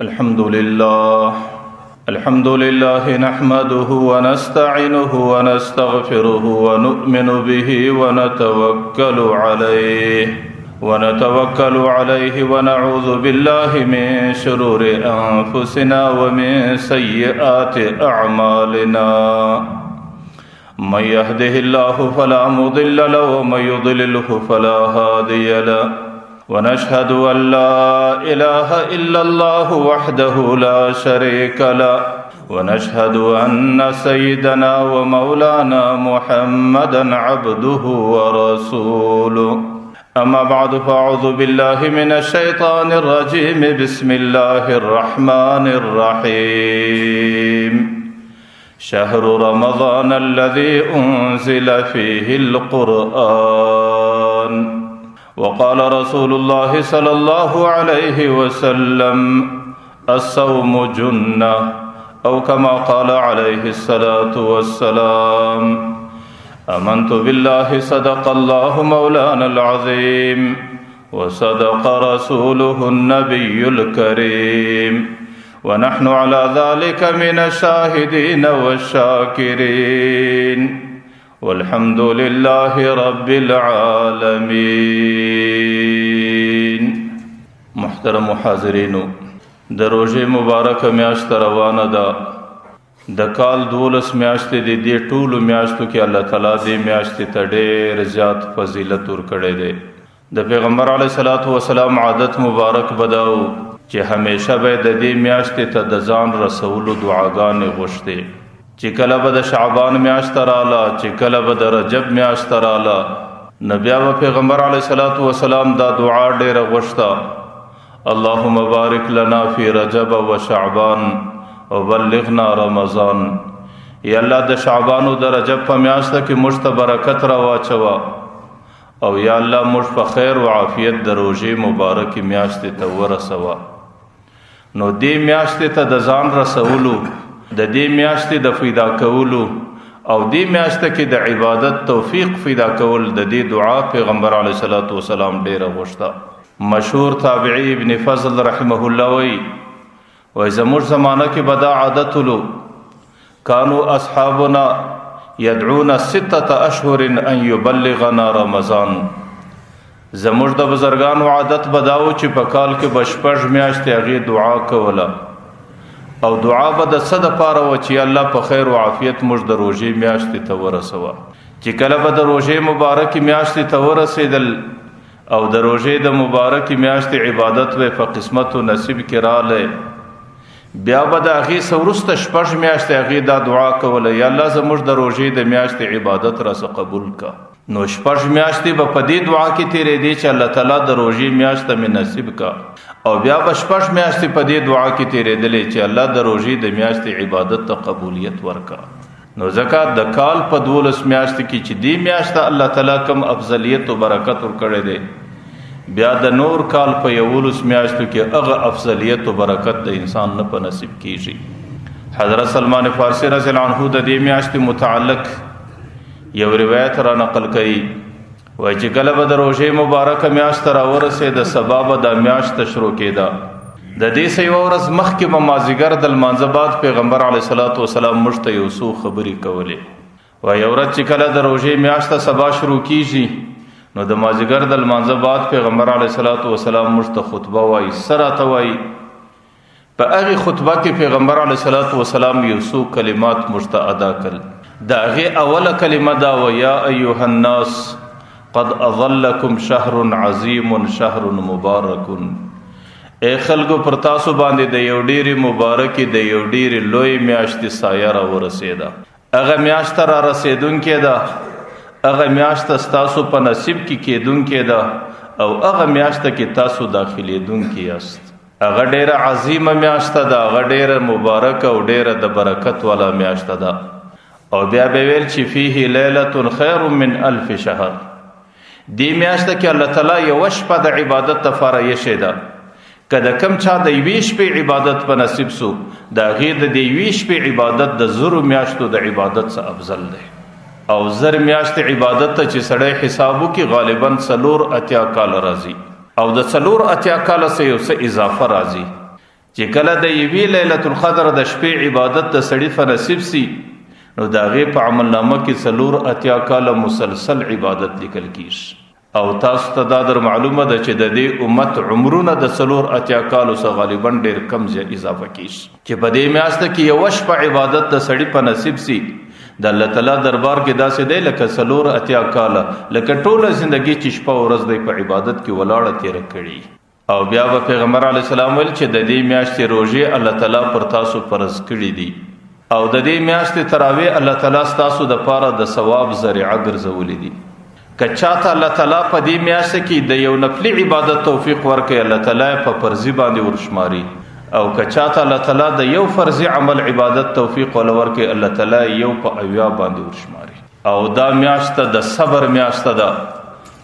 الحمد لله الحمد لله نحمده ونستعينه ونستغفره ونؤمن به ونتوكل عليه ونتوكل عليه ونعوذ بالله من شرور أنفسنا ومن سيئات أعمالنا من يهده الله فلا مضل له ومن يضلله فلا هادي له ونشهد أن لا إله إلا الله وحده لا شريك له ونشهد أن سيدنا ومولانا محمدا عبده ورسوله أما بعد فأعوذ بالله من الشيطان الرجيم بسم الله الرحمن الرحيم شهر رمضان الذي أنزل فيه القرآن وقال رسول الله صلى الله عليه وسلم الصوم جنة أو كما قال عليه الصلاة والسلام آمنت بالله صدق الله مولانا العظيم وصدق رسوله النبي الكريم ونحن على ذلك من الشاهدين والشاكرين والحمد لله رب العالمين محترم حاضرینو د روژې مبارکه میاشت روانه ده د کال 12 میاشتې د دې ټولو میاشتو کې الله تعالی دې میاشتې ته ډېر زیات فضیلت ورکړی دی د پیغمبر علی صلوات و سلام عادت مبارک بداو چې همیشه به د دې میاشتې ته د ځان رسولو دعاګانې غوښتې چې کله به د شعبان میاشت رااله چې کله به د رجب میاشت رااله نو بیا به پیغمبر علی صلوات و سلام دا دعا ډیره غوښته اللهم بارک لنا فی رجب و شعبان وبلغنا رمضان یا الله د شعبان او د رجب په میاشت کې موږ ته برکت را واچوه او یا الله موږ په خیر او عافیت د روژې مبارکې میاشتې ته ورسوه نو دې میاشتې ته د ځان رسولو د دې میاشتې د پیدا کولو او دې میاشت کې د عبادت توفیق پیدا کول د دې دعا پیغمبر علی صلوات و سلام ډیره غوښته مشهور تابعی ابن فضل رحمه الله وی وای زموږ زمانہ کې به دا عادت ولو کانو اصحابنا يدعون سته اشهر ان يبلغنا رمضان زموږ د بزرګانو عادت بداو چې په کال کې بشپړ میاشتې هغه دعا کوله او دعا به د څه د پاره و چې الله په خیر او عافیت موږ د روژې میاشتې ته ورسوه چې کله به د روژې مبارکې میاشتې ته ورسېدل او د روژې د مبارکې میاشتې عبادت به په قسمت او نصیب کې رااله بیا به د هغې څه وروسته شپږ میاشتې هغې دا دعا کوله یا الله زموږ د روژې د میاشتې عبادت راڅخه قبول کا نو شپږ میاشتې به په دې دعا کې تېرېدې چې الله تعالی د روژې میاشت مې نصیب کا او بیا به شپږ میاشتې په دې دعا کې تېرېدلې چې الله د روژې د میاشتې عبادت ته قبولیت ورکا نو ځکه د کال په 12 میاشت کې چې دی میاشت الله تعالی کوم افضلیت او برکت ورکړی دی بیا د نور کال په 11 میاشتو کې هغه افضلیت او برکت د انسان نه په نصیب کیږي حضرت سلمان فارسی رضی الله عنه د دې میاشتې متعلق یو روایت را نقل کړي وای چې کله به د روژې مبارکه میاشت را ورسېده سبا به دا میاشت شروع کېده د دې څه یوه ورځ مخکې به مازیګر د لمانځه بعد پیغمبر علیه الصلاة والسلام موږ ته یو څو خبرې کولې وای یو ورځ چې کله د روژې میاشت سبا شروع کیږي نو د مازیګر د لمانځه بعد پیغمبر علیه الصلاة والسلام موږ ته خطبه وایي څه راته وایي په هغه خطبه کې پیغمبر علیه الصلاۃ والسلام یو څو کلمات موږ ته ادا کړل دا هغه اوله کلمه دا و یا ایها الناس قد اظلکم شهر عظیم شهر مبارک اے خلکو پر تاسو باندې د یو ډېری مبارکي د یو ډېری لوی میاشتې سایه را ورسېده هغه میاشت را رسېدونکې ده هغه میاشت ستاسو په نصیب کې کېدونکې ده او هغه میاشت کې تاسو داخلېدونکي یاست هغه ډیره عظیمه میاشت ده هغه ډیره مبارکه او ډیره د برکت والا میاشت ده او بیا به ویل چې فيه ليله خیر من الف شهر دی میاشت کې الله تعالی یو شپه د عبادت لپاره یې ده که د کم چا د یوې شپې عبادت په نصیب سو د هغې د دې یوې شپې عبادت د زرو میاشتو د عبادت څخه افضل دی او زر میاشتې عبادت ته چې سړی حساب وکړي غالبا 84 کاله راځي او د 84 کاله څخه یو څه اضافه راځي چې کله د یوې لیلة القدر د شپې عبادت د سړي په نصیب سي، نو د هغې په عملنامه کې 84 کاله مسلسل عبادت لیکل کیږي. او تاسو ته دا در معلومه ده چې د دې امت عمرونه د 84 کالو څخه غالبا ډېر کم اضافه کیږي. چې په دې میاشت کې یوه شپه عبادت د سړي په نصیب سي، د الله تعالی دربار کې داسې دی لکه 84 کاله، لکه ټوله زندګي چې شپه ورځ دی په عبادت کې ولاړه تېره کړي. او بیا به پیغمبر علیه السلام ویل چې د دې میاشتې روژې الله تعالی پر تاسو فرض کړي دي، او د دې میاشتې تراویح الله تعالی ستاسو دپاره د ثواب ذریعه ګرځولې دي. که چاته الله تعالی په دې میاشت کې د یو نفلي عبادت توفیق ورکړي، الله تعالی په فرضي باندې ورشماري، او که چاته الله تعالی د یو فرضي عمل عبادت توفیق ول ورکړي، الله تعالی یو په 70 باندې ورشماري. او دا میاشت د صبر میاشت ده.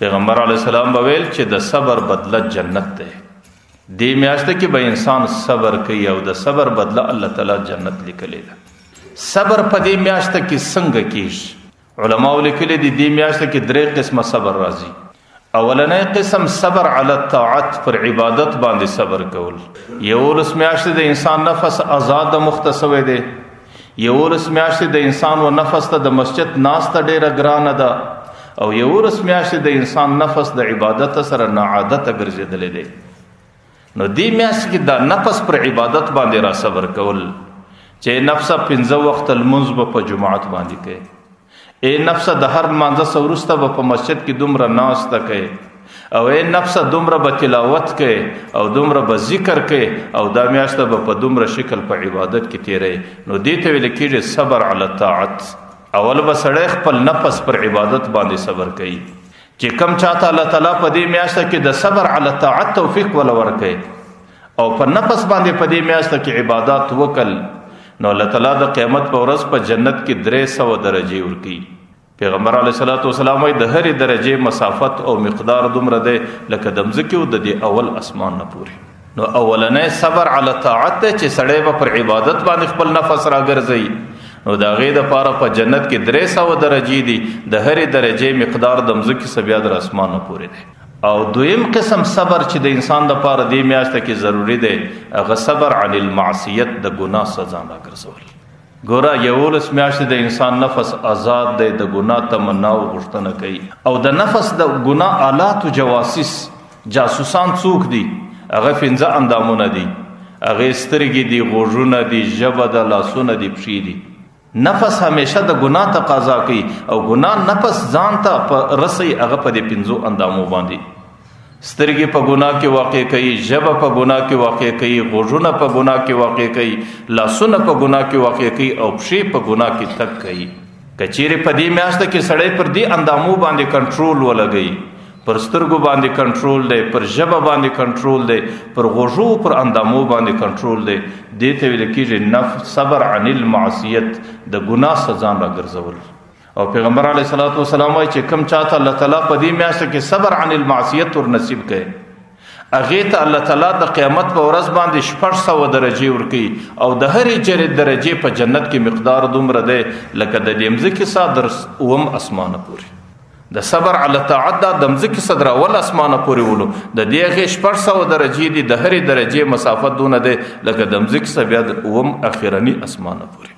پیغمبر علیه السلام به ویل چې د صبر بدله جنت ده. دې میاشت کې به انسان صبر کوي او د صبر بدله الله تعالی جنت لیکلې ده. صبر په دې میاشت کې څنګه کیږي؟ علماو لیکلي دي دې میاشت کې درې قسمه صبر راځي. اولنی قسم صبر علی الطاعت، پر عبادت باندې صبر کول. 11 میاشتې د انسان نفس آزاد مخته سوی دی، 11 میاشتې د انسان و نفس ته د مسجد ناسته ډېره ګرانه ده، او 11 میاشتې د انسان نفس د عبادت سره ناعادته ګرځېدلی دی. نو دې میاشت کې دا نفس پر عبادت باندې را صبر کول، چې نفس 5 وخته لمونځ به په جماعت باندې کوي، اے نفس د هر لمانځه څخه وروسته به په مسجد کې دومره ناسته کوي، او اے نفس دومره به تلاوت کوي، او دومره به ذکر کوي، او دا میاشت به په دومره شکل په عبادت کې تېروي. نو دې ته ویل کېږي صبر علی الطاعت. اول به سړی خپل نفس پر عبادت باندې صبر کوي، چې کم چاته الله تعالی په دې میاشت کې د صبر علی الطاعت توفیق ولا ورکوي، او په نفس باندې په دې میاشت کې عبادت وکړل، نو الله تعالی د قیامت په ورځ په جنت کې 300 درجې ورکوي. پیغمبر علیه الصلاة والسلام وایي د هرې درجې مسافت او مقدار دومره دی لکه د مځکې او د دې اول اسمان نه پورې. نو اولنی صبر علی الطاعت دی چې سړی به پر عبادت باندې خپل نفس راګرځوي. نو د هغې دپاره په جنت کې 300 درجې دي، د هرې درجې مقدار د مځکې څخه بیا در اسمان نه پورې دی. او دویم قسم صبر چې د انسان دپاره دې میاشت کې ضروري دی، هغه صبر عن المعصیت، د ګناه څخه ځان راګرځول. ګوره 11 میاشتې د انسان نفس آزاد دی، د ګناه تمنا او غوښتنه کوي، او د نفس د ګناه آلات و جواسیس جاسوسان څوک دي؟ هغه 5 اندامونه دي، هغې سترګې دي، غوږونه دي، ژبه ده، لاسونه دي، پښې دي. نفس همیشه د ګناه تقاضا کوي، او ګناه نفس ځان ته په رسي هغه په دې 5 اندامو باندې. سترګې په ګناه کې واقع کوي، ژبه په ګناه کې واقع کوي، غوږونه په ګناه کې واقع کوي، لاسونه په ګناه کې واقع کوي، او پښې په ګناه کې تګ کوي. که چیرې په دې میاشت کې سړی پر دې اندامو باندې کنټرول ولګوي، پر سترګو باندې کنټرول دی، پر ژبه باندې کنټرول دی، پر غوږو پر اندامو باندې کنټرول دی، دې ته ویل کېږي نفس صبر عن المعصیت، د ګناه څخه ځان راګرځول. او پیغمبر علیه الصلاة والسلام وایي چې کوم چاته الله تعالی په دې میاشت کې صبر عن المعصیت ور نصیب کړي، هغې ته الله تعالی د قیامت په ورځ باندې 600 درجې ورکوي، او د هرې جرې درجې په جنت کې مقدار دومره دی لکه د دې مځکې څخه در اووم اسمانه پورې. د صبر علی الطاعت دا د مځکې څخه در اول اسمانه پورې ولو، د دې هغې 600 درجې دي، د هرې درجې مسافت دونه دی لکه د مځکې څخه بیا د اووم اخرني اسمانه پورې.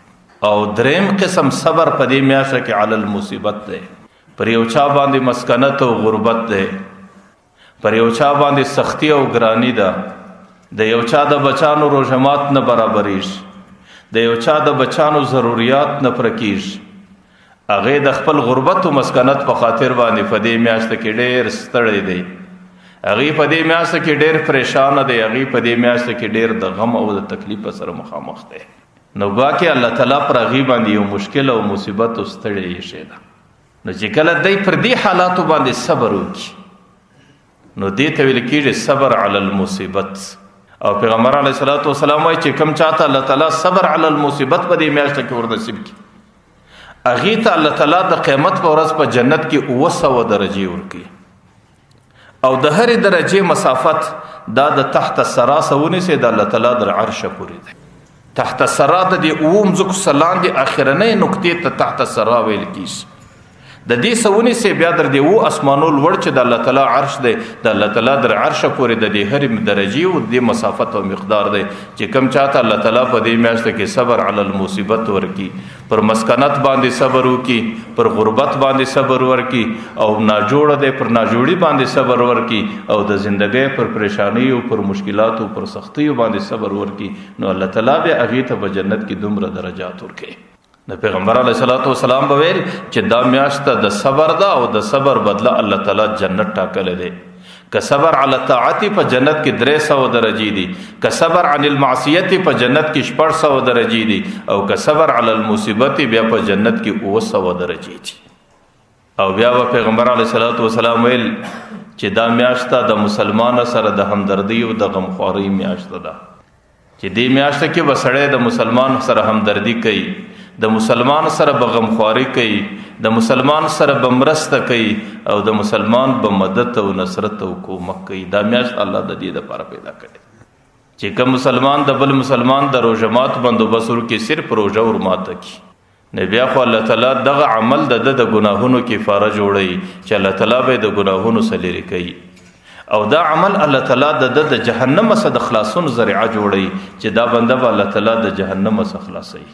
او دریم قسم صبر په دې میاشت کې علی المصیبت دی، پر یو چا باندې مسکنت او غربت دی، پر یو چا باندې سختی او ګرانی ده، د یو چا د بچانو روژه مات نه برابرېږي، د یو چا د بچانو ضروریات نه پوره کېږي، هغې د خپل غربت او مسکنت په خاطر باندې په دې میاشت کې ډېر ستړی دی، هغې په دې میاشت کې ډېر پریشانه دی، هغې په دې میاشت کې ډېر د غم او د تکلیف سره مخامخ دی. نو ګواکې الله تعالی پر هغې باندې یو مشکل او مصیبت او ستړی ایښی ده. نو چې کله دی پر دې حالاتو باندې صبر وکړي، نو دې ته ویل کېږي صبر علی المصیبت. او پیغمبر علیه الصلاة والسلام وایي چې کوم چاته الله تعالی صبر علی المصیبت په دې میاشت کې ورنصیب کړي، هغې ته الله تعالی د قیامت په ورځ په جنت کې 700 درجې ورکوي، او د هرې درجې مسافت دا د تحت الثرا څخه ونیسي د الله تعالی در عرشه پورې دی. تحت الثرا د دې اوو مځکو څخه لاندې اخرنۍ نقطې ته تحت الثرا ویل کېږي. د دې سونې سه بیا در دې وو اسمانو لوړ چې د الله تعالی عرش دی، د الله تعالی در عرش پورې د دې هرې درجې او د مسافت او مقدار دی چې کم چاته الله تعالی په دې میاشت کې صبر علی المصیبت ورکی، پر مسکنت باندې صبر وکي، پر غربت باندې صبر ورکی، او ناجوړ دی پر ناجوړي باندې صبر ورکی، او د زندګۍ پر پریشانی او پر مشکلاتو پر سختیو باندې صبر ورکی، نو الله تعالی به هغې ته په جنت کې دومره درجات ورکوي. د پیغمبر علیه الصلاة والسلام به ویل چې دا میاشت د صبر ده او د صبر بدله الله تعالی جنت ټاکلی دی. که صبر علی طاعت په جنت کې 300 درجې دي، که صبر عن المعصیت په جنت کې 600 درجې دي، او که صبر علی المصیبت بیا په جنت کې 700 درجې دي. او بیا به پیغمبر علیه الصلاة والسلام ویل چې دا میاشت د مسلمان سره د همدردۍ او د غمخوارۍ میاشت ده، چې دې میاشت کې به سړی د مسلمان سره همدردي کوي، د مسلمان سره به غمخواري کوي، د مسلمان سره به مرسته کوي، او د مسلمان به مدد او نصرت او کومک کوي. دا میاشت الله د دې دپاره پیدا کړې چې کوم مسلمان د بل مسلمان د روژه مات بندوبست ورکړي، صرف روژه ورماته کړي، نو بیا خو الله تعالی دغه عمل د ده د ګناهونو کفاره جوړوي چې الله تعالی به یې د ګناهونو څخه لرې کوي، او دا عمل الله تعالی د ده د جهنم څخه د خلاصون ذریعه جوړوي چې دا بنده به الله تعالی د جهنم څخه خلاصوي.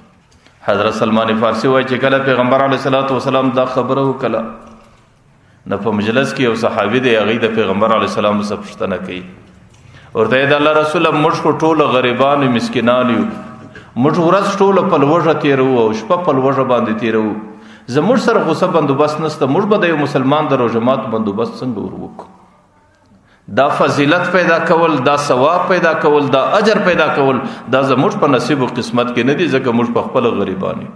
حضرت سلمان فارسی وایي چې کله پیغمبر علیه الصلاة والسلام دا خبره وکړه، نو په مجلس کې یو صحابي دی، هغوی د پیغمبر علیه السلام څخه پوښتنه کوي، ورته یې د الله رسوله موږ خو ټوله غریبان یو، مسکینان یو، موږ ورځ ټوله په لوږه تېروو او شپه په لوږه باندې تېروو، زموږ سره خو څه بندوبست نشته، موږ به د یو مسلمان د روژه مات بندوبست څنګه ور وکړو؟ دا فضیلت پیدا کول، دا ثواب پیدا کول، دا اجر پیدا کول، دا زموږ په نصیب او قسمت کې نه دي، ځکه موږ په خپله غریبان یو.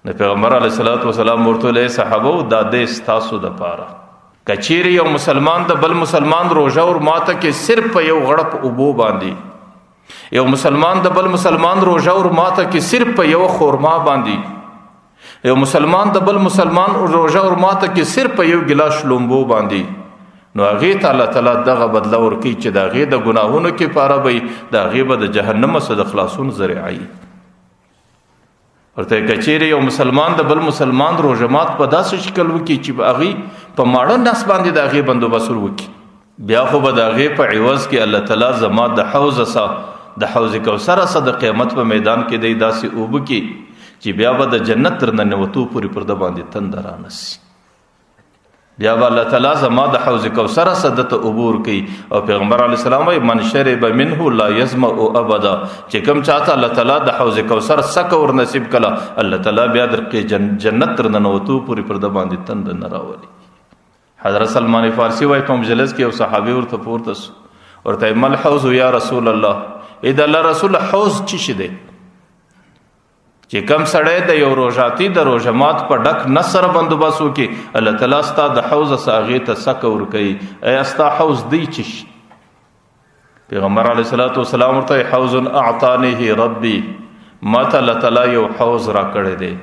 نو پیغمبر علیه الصلاة والسلام ورته ویل، ای صحابو، دا دی ستاسو دپاره که چیرې یو مسلمان د بل مسلمان روژه ور ماته کې صرف په یو غړپ اوبو باندې، یو مسلمان د بل مسلمان روژه ور ماته کې صرف په یو خورما باندې، یو مسلمان د بل مسلمان روژه ور ماته کې صرف په یو ګلاس شلومبو باندې، نو هغې ته الله تعالی دغه بدله ورکوي چې د هغې د ګناهونو کفاره به وي، د هغې به د جهنم څخه د خلاصون ذریعه وي. ورته که چیرې یو مسلمان د بل مسلمان روژه مات په داسې شکل وکړي چې هغې په ماړه نس باندې د هغې بندوبست ور وکړي، بیا خو به د هغې په عوض کې الله تعالی زما د حوض څخه، د حوض کوثر څخه د قیامت په میدان کې دی داسې اوبه کړي چې بیا به د جنت تر ننوتو پورې پر ده باندې تنده رانسي. بیا به الله تعالی زما د حوض کوثر څخه ده ته اوبه ورکوي. او پیغمبر علیه السلام وایي من شرب منه لا یظمأ ابدا، چې کوم چاته الله تعالی د حوض کوثر څکه ور نصیب کړه، الله تعالی بیا در جنت تر ننوتو پورې پر ده باندې تنده نه راولي. حضرت سلمان فارسی وایي په مجلس کې یو صحابي ورته پورته سو، ورته یې ما الحوض یا رسول الله، ای د الله رسول حوض څه شي دی؟ چې کم سړی د یو روژاتي د روژه مات په ډک نس سره بندوبست وکړي، الله تعالی ستا د حوض څخه هغې ته څکه ورکوي. ایا ستا حوض دی څه شي؟ پیغمبر علیه الصلاة والسلام ورته وایي، حوض اعطانیه ربي، ما ته الله تعالی یو حوض راکړی دی،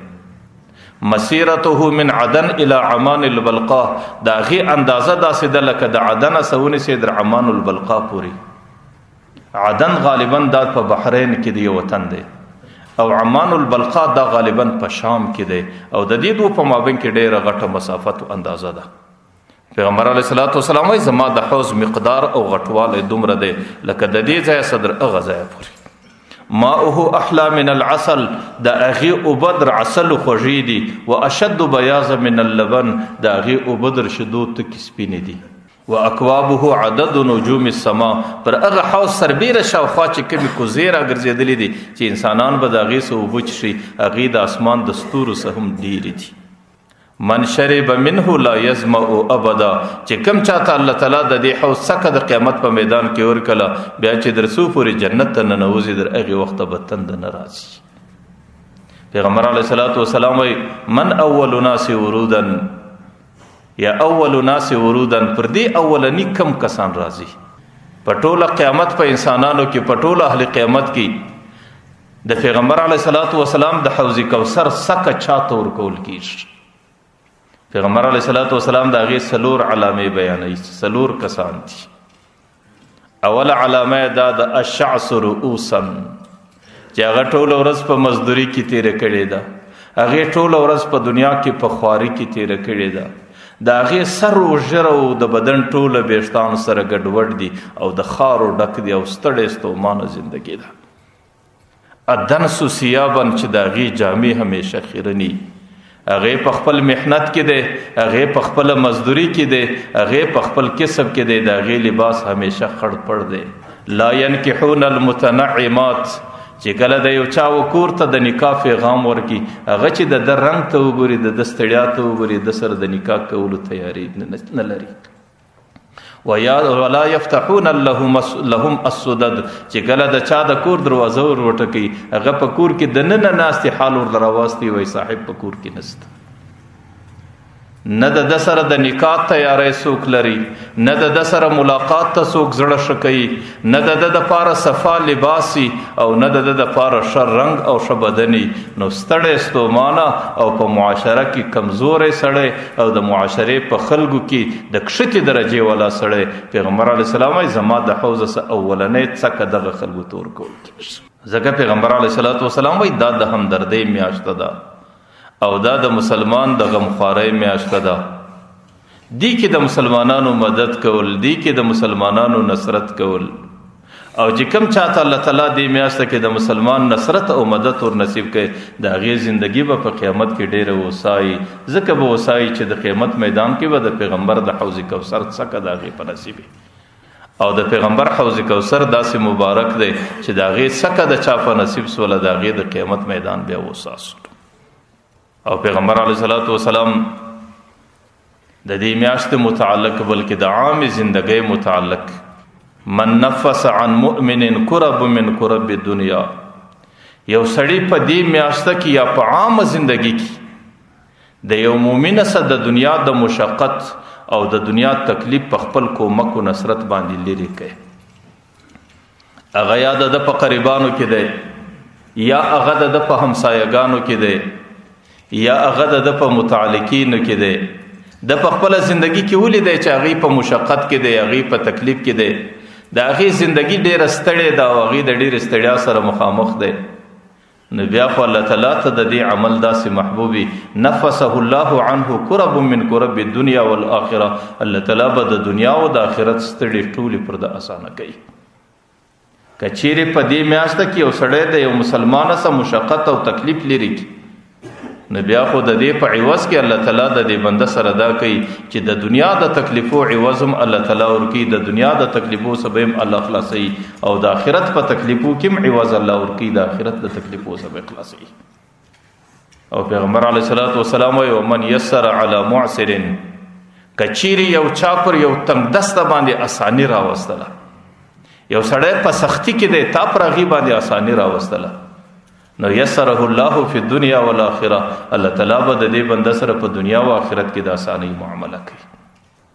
مسیرته من عدن الی عمان البلقا، د هغې اندازه داسې ده لکه د عدن څخه ونیسې در عمان البلقا پورې. عدن غالبا دا په بحرین کې دی یو وطن دی، او عمان البلقا دا غالبا په شام کې دی، او د دې دوو په مابین کې ډېره غټه مسافت او اندازه ده. پیغمبر علیه الصلاة والسلام وایي زما د حوض مقدار او غټوالی دومره دی لکه د دې ځایه څخه در هغه ځایه پورې. ماؤه احلى من العسل، د هغې اوبه در عسل خوږې دي، و اشد بیاض من اللبن، د هغې اوبه در شیدو تکې سپینې دي، و اکوابه عدد نجوم السما، پر هغه حوض سربېره شاوخوا چې کومې کوزې راګرځېدلې دي چې انسانان به د هغې څخه اوبه څښي، هغې د اسمان د ستورو څخه هم ډېرې دي. من شرب منه لا یظمأ ابدا، چې کوم چاته الله تعالی د دې حوض څکه د قیامت په میدان کې ورکړه، بیا چې در څو پورې جنت ته ننوځي در هغې وخته به تنده نه راځي. پیغمبر علیه الصلاة والسلام وایي من اول ناس ورودا، یا اول ناس ورودا، پر دې اولني کم کسان راځي په ټوله قیامت په انسانانو کې، په ټوله اهل قیامت کې د پیغمبر علیه الصلاة والسلام د حوض کوثر څکه چاته ورکول کیږي. پیغمبر علیه الصلاة والسلام د هغې څلور علامې بیانوي چې څلور کسان دي. اوله علامه یې دا د اشعث رؤوسا، چې هغه ټوله ورځ په مزدوري کې تېره کړې ده، هغې ټوله ورځ په دنیا کې په خواري کې تېره کړې ده. د هغې سر و ژره او د بدن ټوله ویښتان سره ګډوډ دي او د خارو ډک دي او ستړې ستومانه زندګي ده. ادنس ثیابا، چې د هغې جامې همیشه خیرني. هغې په خپل محنت کې دی، هغې په خپله مزدوري کې دی، هغې په خپل کسب کې دی، د هغې لباس همیشه خړ پړ دی. لا ینکحون المتنعمات، چې کله د یو چا و کور ته د نکاح پیغام ورکي، هغه چې د ده رنګ ته وګوري، د ده ستړیا ته وګوري، د سره د نکاح کولو تیاری نه لري. ولا یفتحون لهم السدد، چې کله د چا د کور دروازه ور وټکوي، هغه په کور کې دننه ناستې حال ورله راواستي، وایي صاحب په کور کې نشته. نه د ده سره د نکاح تیاری څوک لري، نه د ده سره ملاقات ته څوک زړه ښه کوي، نه د ده دپاره صفا لباسي او نه د ده دپاره ښه رنګ او ښه بدني. نو ستړی ستومانه او په معاشره کې کمزوری سړی او د معاشرې په خلکو کې د کښتې درجې والا سړی، پیغمبر علیه السلام وایي زما د حوض څخه اولنۍ څکه دغه خلکو ته ورکول کېږي. ځکه پیغمبر علیه الصلاة والسلام وایي دا د همدردۍ میاشت ده او دا د مسلمان د غمخوارۍ میاشت ده. دې کې د مسلمانانو مدد کول، دې کې د مسلمانانو نصرت کول، او چې کوم چاته الله تعالی دې میاشت کې د مسلمان نصرت او مدد ور نصیب کړي، د هغې زندگی به په قیامت کې ډېره وسایي. ځکه به وسایي چې د قیامت میدان کې به د پیغمبر د حوض کوثر څکه د هغې په نصیب وي. او د پیغمبر حوض کوثر داسې مبارک دی چې د هغې څکه د چا په نصیب سوله، د هغې د قیامت میدان بیا وساسو. او پیغمبر علیه الصلاة والسلام د دې میاشتې متعلق، بلکې د عامې زندګۍ متعلق، من نفس عن مؤمن کرب من کرب الدنیا، یو سړی په دې میاشت کې یا په عامه زندګي کې د یو مؤمن سره د دنیا د مشقت او د دنیا تکلیف په خپل کومک او نصرت باندې لرې کوي. هغه یا د ده په قریبانو کې دی، یا هغه د ده په همسایهګانو کې دی، یا هغه د ده په متعلقینو کې دی. د په خپله زندګي کې ولیدی چې هغوی په مشقت کې دی، هغوی په تکلیف کې دی، د هغې زندګي ډېره ستړې ده او هغوی د ډېرې ستړیا سره مخامخ دی. نو بیا خو الله تعالی ته د دې عمل داسې محبوب وي، نفسه الله عنه کرب من کرب الدنیا والآخرة، الله تعالی به د دنیا او د آخرت ستړې ټولې پر ده اسانه کوي. که چیرې په دې میاشت کې یو سړی د یو مسلمان سره مشقت او تکلیف لري کړي، نو بیا خو د دې په عوض کې الله تعالی د دې بنده سره دا کوي چې د دنیا د تکلیفو عوض هم الله تعالی ورکوي، د دنیا د تکلیفو څخه به هم الله خلاصوي، او د آخرت په تکلیفو کې هم عوض الله ورکوي، د آخرت د تکلیفو څخه به خلاصوي. او پیغمبر علیه الصلاة والسلام وایي ومن یسر علی معسر، که چیرې یو چا پر یو تنګ دسته باندې اساني راوستله، یو سړی په سختی کې دی، تا پر هغې باندې اساني راوستله، نو یسره الله فی الدنیا والآخرة، الله تعالی به د دې بنده سره په دنیا او آخرت کې د اسانۍ معامله کوي.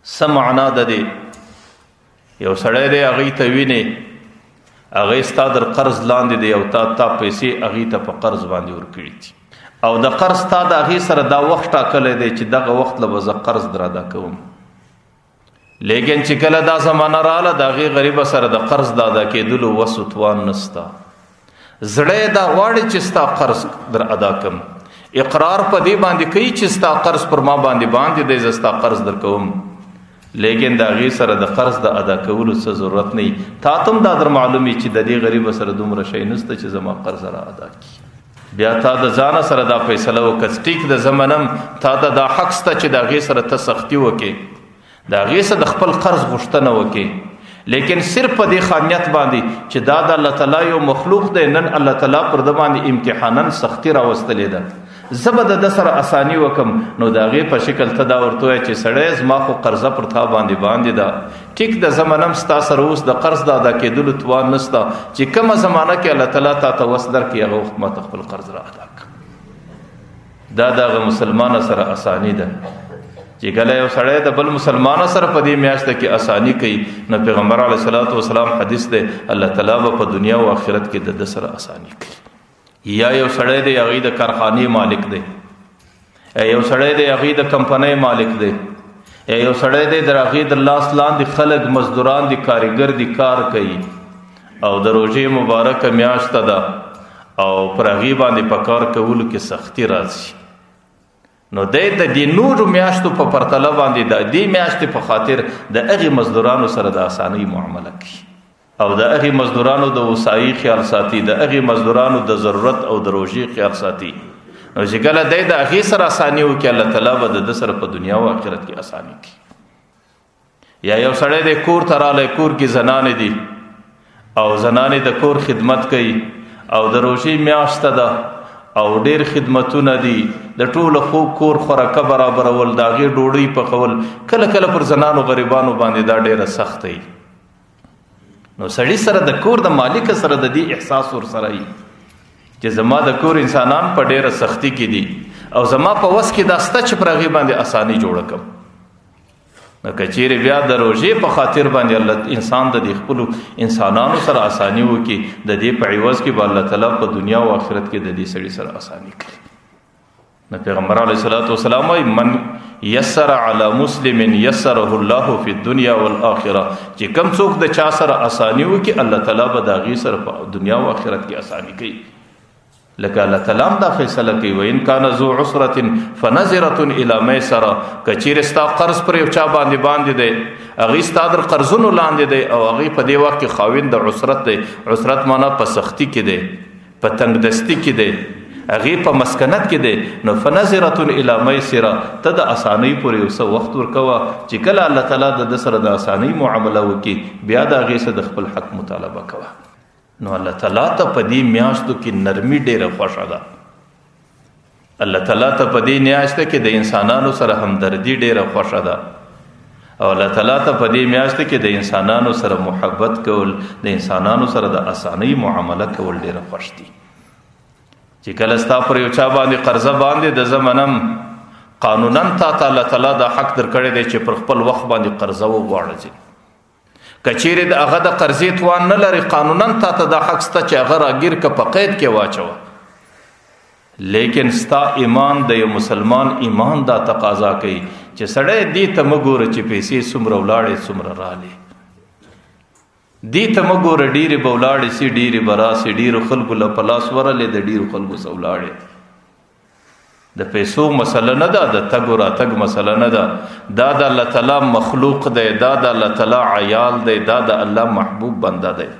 څه معنا د دې؟ یو سړی دی، هغې ته وینې، هغې ستا در قرض لاندې دی او تا پیسې هغې ته په قرض باندې ورکړي دي، او د قرض تا د هغې سره دا وخت ټاکلی دی چې دغه وخت له به زه قرض در ادا کوم، لیکن چې کله دا زمانه راله د هغې غریبه سره د قرض د ادا کېدلو وس و توان نسته، زړه یې دا غواړي چې ستا قرض در ادا کم، اقرار په دې باندې کوي چې ستا قرض پر ما باندې دی، زه ستا قرض در کوم، لیکن د هغې سره د قرض د ادا کولو څه ضرورت نه وي. تا ته هم دا در معلومي چې د دې غریب سره دومره شی نشته چې زما قرض را ادا کړي. بیا تا د ځانه سره دا فیصله وکړه، ټیک د زه منم، تا ته دا حق سته چې د هغې سره ته سختي وکړې، د هغې سره د خپل قرض غوښتنه وکړې، لیکن صرف په دې خانیت باندې چې دا د الله تعالی یو مخلوق دی، نن الله تعالی پر ده باندې امتحاناً سختي راوستلې ده، زه به د ده سره اساني وکم، نو د هغې په شکل ته دا ورته ووایه چې سړی زما خو قرضه پر تا باندې ده، ټیک ده زه منم ستا سره اوس د قرض د ادا کېدلو توان نشته، چې کومه زمانه کې الله تعالی تا ته وس درکړي هغه وخت ما ته خپل قرض را ادا کړه. دا د هغه مسلمان سره اساني ده چې کله یو سړی د بل مسلمان سره په دې میاشت کې اساني کوي، نو پیغمبر علیه الصلاة والسلام حدیث دی الله تعالی به په دنیا او آخرت کې د ده سره اساني کوي. یا یو سړی دی هغې د کارخانې مالک دی، یو سړی دی هغې د کمپنۍ مالک دی، یو سړی دی د هغې د لاس لاندې خلک مزدوران دي، کاریګر دي، کار کوي، او د روژې مبارکه میاشت ده او پر هغې باندې په کار کولو کې سختي راځي. نو دی د دې نورو میاشتو په پرتله باندې د دې میاشتې په خاطر د هغې مزدورانو سره د اسانۍ معامله کوي او د هغې مزدورانو د وسایي خیال ساتي، د هغې مزدورانو د ضرورت او د روژې خیال ساتي. نو چې کله دی د هغې سره اساني وکړي، الله تعالی به د ده سره په دنیا او آخرت کې اساني کوي. یا یو سړی دی کور ته راغلی، کور کې زنانې دي او زنانې د کور خدمت کوي او د روژې میاشت ده او ډیر خدمتونه دي، د ټولو خو کور خوراکه برابرول، د هغې ډوډۍ پخول، کله کله پر زنانو غریبانو باندې دا ډیره سخته وي. نو سړي سره د کور د مالک سره د دې احساس ورسره وي چې زما د کور انسانان په ډیره سختي کې دي او زما په وس کې دا سته چې پر هغې باندې اساني جوړه کړم. نو که چیرې بیا د روژې په خاطر باندې الله انسان د دې خپلو انسانانو سره اساني وکړي، د دې په عوض کې به الله تعالی په دنیا او آخرت کې د دې سړي سره اساني کوي. نو پیغمبر علیه الصلاة والسلام وایي من یسر علی مسلم یسره الله فی الدنیا والآخرة، چې کم څوک د چا سره اساني وکړي الله تعالی به د هغې سره په دنیا او آخرت کې اساني کوي. لکه الله تعالی هم دا فیصله کوي، وان کان ذو عسرة فنظرة الى میسره، که چیرې ستا قرض پر یو چا باندې باندې دی، هغې ستا در قرضونو لاندې دی او هغې په دې وخت کې خاوند د عسرت دی، عسرت معنا په سختی کې دی، په تنګ دستی کې دی، هغې په مسکنت کې دی، نو فنظرة الى میسره، ته د اسانۍ پورې یو څه وخت ورکوه چې کله الله تعالی د ده سره د اسانۍ معامله وکړي بیا د هغې څخه د خپل حق مطالبه کوه. نو الله تعالی ته په دې میاشتو کې نرمي ډیره خوښه ده. الله تعالی ته په دې میاشت کې د انسانانو سره همدردي ډیره خوښه ده او الله تعالی ته په دې میاشت کې د انسانانو سره محبت کول، د انسانانو سره د اسانۍ معامله کول ډیره خوښ دي. چې کله ستا پر یو چا باندې قرضه باندې د زمنم قانونا تا ته الله تعالی دا حق درکړی دی چې پر خپل وخت باندې قرضه وغواړې. که چیرې د هغه د قرضې توان نه لري، قانونا تا ته دا حق سته چې هغه راګیر که په قید کې واچوه، لیکن ستا ایمان د یو مسلمان ایمان دا تقاضا کوي چې سړی دې ته مه ګوره چې پیسې څومره ولاړې څومره رالې، دې ته مه ګوره ډېرې به ولاړې سي ډېرې به راسي، ډېرو خلکو له په لاس ورلې د ډېرو خلکو څخه ولاړې. د پیسو مسله نه ده، د تګ او راتګ مسله نه ده، دا د الله تعالی مخلوق دی، دا د الله تعالی عیال دی، دا د الله محبوب بنده دی.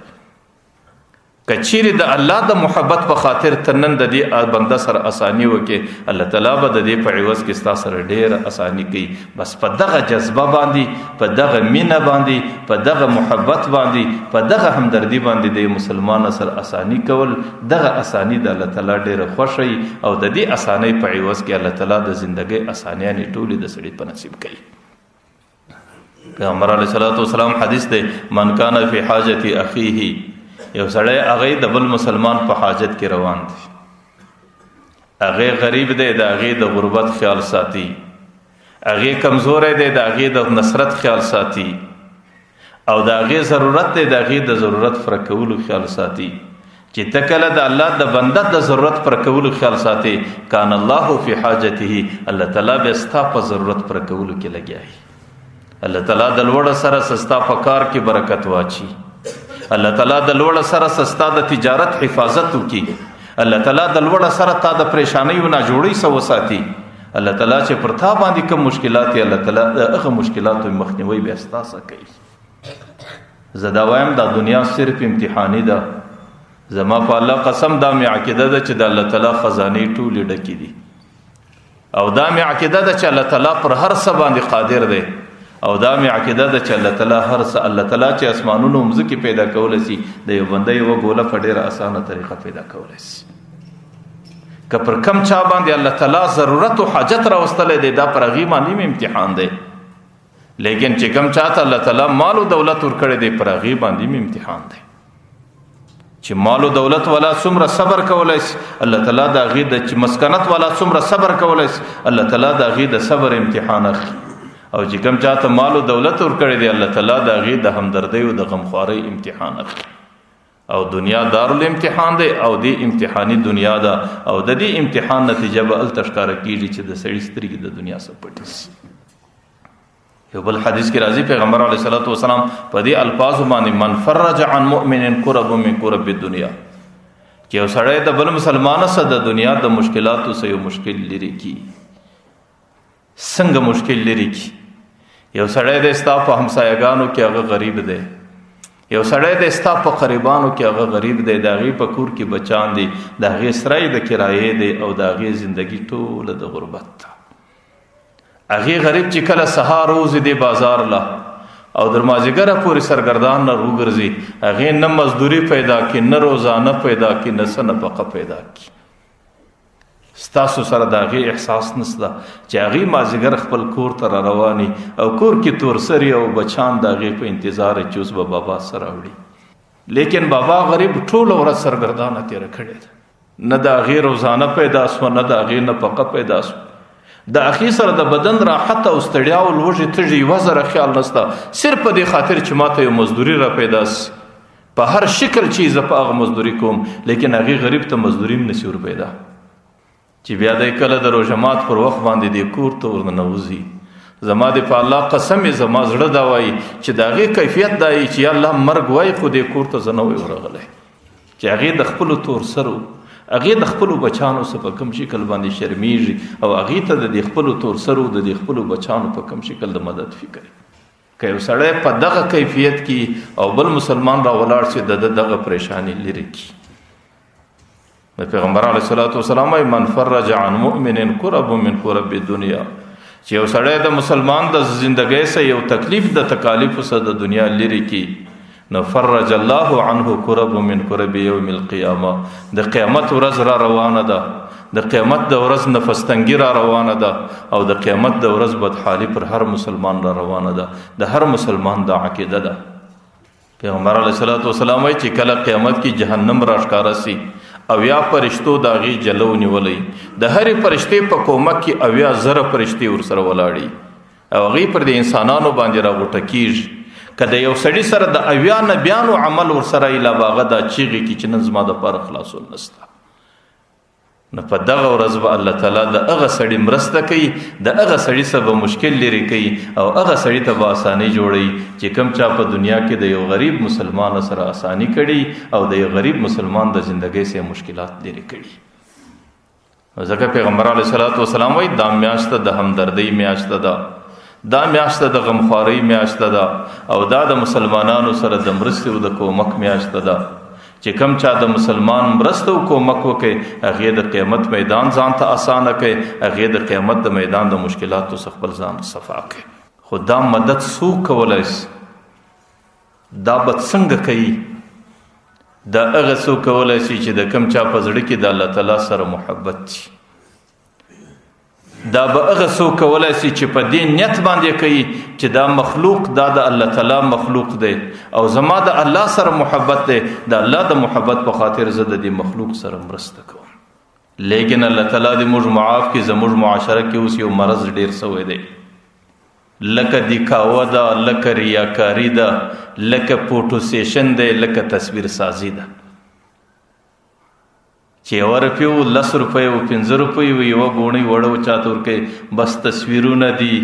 که چیرې د الله د محبت په خاطر ته نن د دې بنده سره اساني وکړې، الله تعالی به د دې په عوض کې ستا سره ډېره اساني کوي. بس په دغه جذبه باندې، په دغه مینه باندې، په دغه محبت باندې، په دغه همدردي باندې د مسلمان سره اساني کول، دغه اساني د الله تعالی ډېره خوښه وي او د دې اسانۍ په عوض کې الله تعالی د زندګۍ اسانیانې ټولې د سړي په نصیب کوي. پیغمبر علیه الصلاة والسلام حدیث دی، من کان فی حاجت اخیه، یو سړی هغه د بل مسلمان په حاجت کې روان دی، هغه غریب دی، د هغې د غربت خیال ساتي، هغه کمزوری دی، د هغې د نصرت خیال ساتي، او د هغې ضرورت دی، د هغې د ضرورت پر کولو خیال ساتي. چې ته کله د الله د بنده د ضرورت پر کولو خیال ساتي، کان الله فی حاجته، الله تعالی به ستا په ضرورت پر کولو کې لګیا وي. الله تعالی د لوړ سره ستا په کار کې برکت واچي، الله تعالی د لوړ سره ستا د تجارت حفاظت وکړي، الله تعالی د لوړ سره تا د پریشانۍ او ناجوړۍ څخه وساتي، الله تعالی چې پر تا باندې کوم مشکلات دي، الله تعالی د هغه مشکلاتو مخنیوی بیا ستا څخه کوي. زه دا وایم دا دنیا صرف امتحاني ده. زما په الله قسم دا مې عقیده ده چې د الله تعالی خزانې ټولې ډکې دي، او دا مې عقیده ده چې الله تعالی پر هر څه باندې قادر دی، او دا مې عقیده ده چې الله تعالی هر څه، الله تعالی چې اسمانونو او مځکې پیدا کولی سي، د یو بنده یوه ګوله په ډېره اسانه طریقه پیدا کولی سي. که پر کم چا باندې الله تعالی ضرورت او حاجت راوستلی دی، دا پر هغې باندې هم امتحان دی، لیکن چې کم چا ته الله تعالی مال او دولت ورکړی دی، پر هغې باندې هم امتحان دی. چې مال او دولت والا څومره صبر کولای شي، الله تعالی د هغې د چې مسکنت والا څومره صبر کولای شي، الله تعالی د هغې د صبر امتحان اخلي. او چې کوم چاته مال او دولت ورکړی دی، الله تعالی د هغې د همدردۍ او د غمخوارۍ امتحان اخلي. او دنیا دارالامتحان دی، او دې امتحاني دنیا ده، او د دې امتحان نتیجه به هلته ښکاره کېږي چې د سړي سترګې د دنیا څخه پټې شي. یو بل حدیث کې راځي پیغمبر علیه الصلاة والسلام په دې الفاظو باندې من فرج عن مؤمن کرب من کرب الدنیا، چې یو سړی د بل مسلمان سره د دنیا د مشکلاتو سره یو مشکل لري کی، څنګه مشکل لري کی؟ یو سړی د ستا په همسایګانو کې هغه غریب دی، یو سړی د ستا په قریبانو کې هغه غریب دی، د هغې په کور کې بچان دي، د هغې سرای د کرایې دی او د هغې زندګي ټوله د غربت ده. هغې غریب چې کله سهار وځي دی بازار له او در مازیګره پورې سرګردان نه وګرځي، هغې نه مزدوري پیدا کړي، نه روزانه پیدا کړي، نه څه نفقه پیدا کړي. ستاسو سره د هغې احساس نشته چې هغې مازیګر خپل کور ته را رواني او کور کې تورسري او بچان د هغې په انتظار چې اوس به بابا سره راوړي. لیکن بابا غریب ټوله ورځ سرګردانه تېره کړې ده، نه د هغې روزانه پیدا سوه، نه د هغې نفقه پیدا سوه. د هغې سره د بدن راحت او ستړیا او لوږې تږې یوه ذره خیال نشته، صرف په دې خاطر چې ما ته یو مزدوري را پیدا سي، په هر شکل چې زه په هغه مزدوري کوم، لیکن هغې غریب ته مزدوري هم نسي ور پیدا. چې بیا دی کله د روژه مات پر وخت باندې دې کور ته ورننوځي، زما دې په الله قسم یې، زما زړه دا وایي چې د هغې کیفیت دا وي چې یا الله مرګ وایي خو دې کور ته زه نه وای ورغلی، چې هغې د خپلو تورسرو، هغې د خپلو بچانو څخه په کوم شکل باندې شرمیږي او هغې ته د دې خپلو تورسرو، د دې خپلو بچانو په کوم شکل د مدد فکر. که یو سړی په دغه کیفیت کې او بل مسلمان را ولاړ شي، د ده دغه پریشاني لرې کړي. د پیغمبر علیه الصلاة والسلام وایي من فرج عن مؤمن کرب من کرب الدنیا، چې یو سړی د مسلمان د زندګۍ څخه یو تکلیف د تکالیفو څخه د دنیا لرې کړي، نو فرج الله عنه کرب من کرب یوم القیامه. د قیامت ورځ را روانه ده، د قیامت د ورځ نفستنګي را روانه ده، او د قیامت د ورځ بدحالي پر هر مسلمان را روانه ده. د هر مسلمان دا عقیده ده. پیغمبر علیه الصلاة والسلام وایي چې کله قیامت کې جهنم را ښکاره سي، اویا فرشتو د هغې جلو نیولی، د هرې فرشتې په کومک کې 70,000 فرشتې ورسره ولاړې او هغې پر د انسانانو باندې راغوټه کېږي. که د یو سړي سره د 70 نبیانو عمل ورسره وي، لا به هغه دا چیغې کړي چې نن زما دپاره خلاصون نشته. نو په دغه ورځ به الله تعالی د هغه سړي مرسته کوي، د هغه سړي څخه به مشکل لرې کوي او هغه سړي ته به اساني جوړوي چې کوم چا په دنیا کې د یو غریب مسلمان سره اساني کړي او د یو غریب مسلمان د زندګۍ څخه مشکلات لرې کړي. ځکه پیغمبر علیه الصلاة والسلام وایي دا میاشت د همدردۍ میاشت ده، دا میاشت د غمخوارۍ میاشت ده، او دا د مسلمانانو سره د مرستې او د کومک میاشت ده. چې کم چا د مسلمان مرسته او کومک وکړي، هغې د قیامت میدان ځان ته اسانه کړي، هغې د قیامت د میدان د مشکلاتو څخه خپل ځان صفا کړي. خو دا مدد څوک کولی شي؟ دا به څنګه کوي؟ دا هغه څوک کولی شي چې د کم چا په زړه کې د الله تعالی سره محبت شي. دا به هغه څوک کولی شي چې په دې نیت باندې کوي چې دا مخلوق دا د الله تعالی مخلوق دی او زما د الله سره محبت دی، د الله د محبت په خاطر زه د دې مخلوق سره مرسته کوم. لیکن الله تعالی دې موږ معاف کړي، زموږ معاشره کې اوس یو مرض ډېر سوی دی، لکه دیکاوه ده، لکه ریاکاري ده، لکه فوټو سیشن دی، لکه تصویر سازي ده، چې یوه روپۍ و، لس روپۍ و، پنځه روپۍ و، یوه ګوڼۍ وړه و چاته ورکوي، بس تصویرونه دي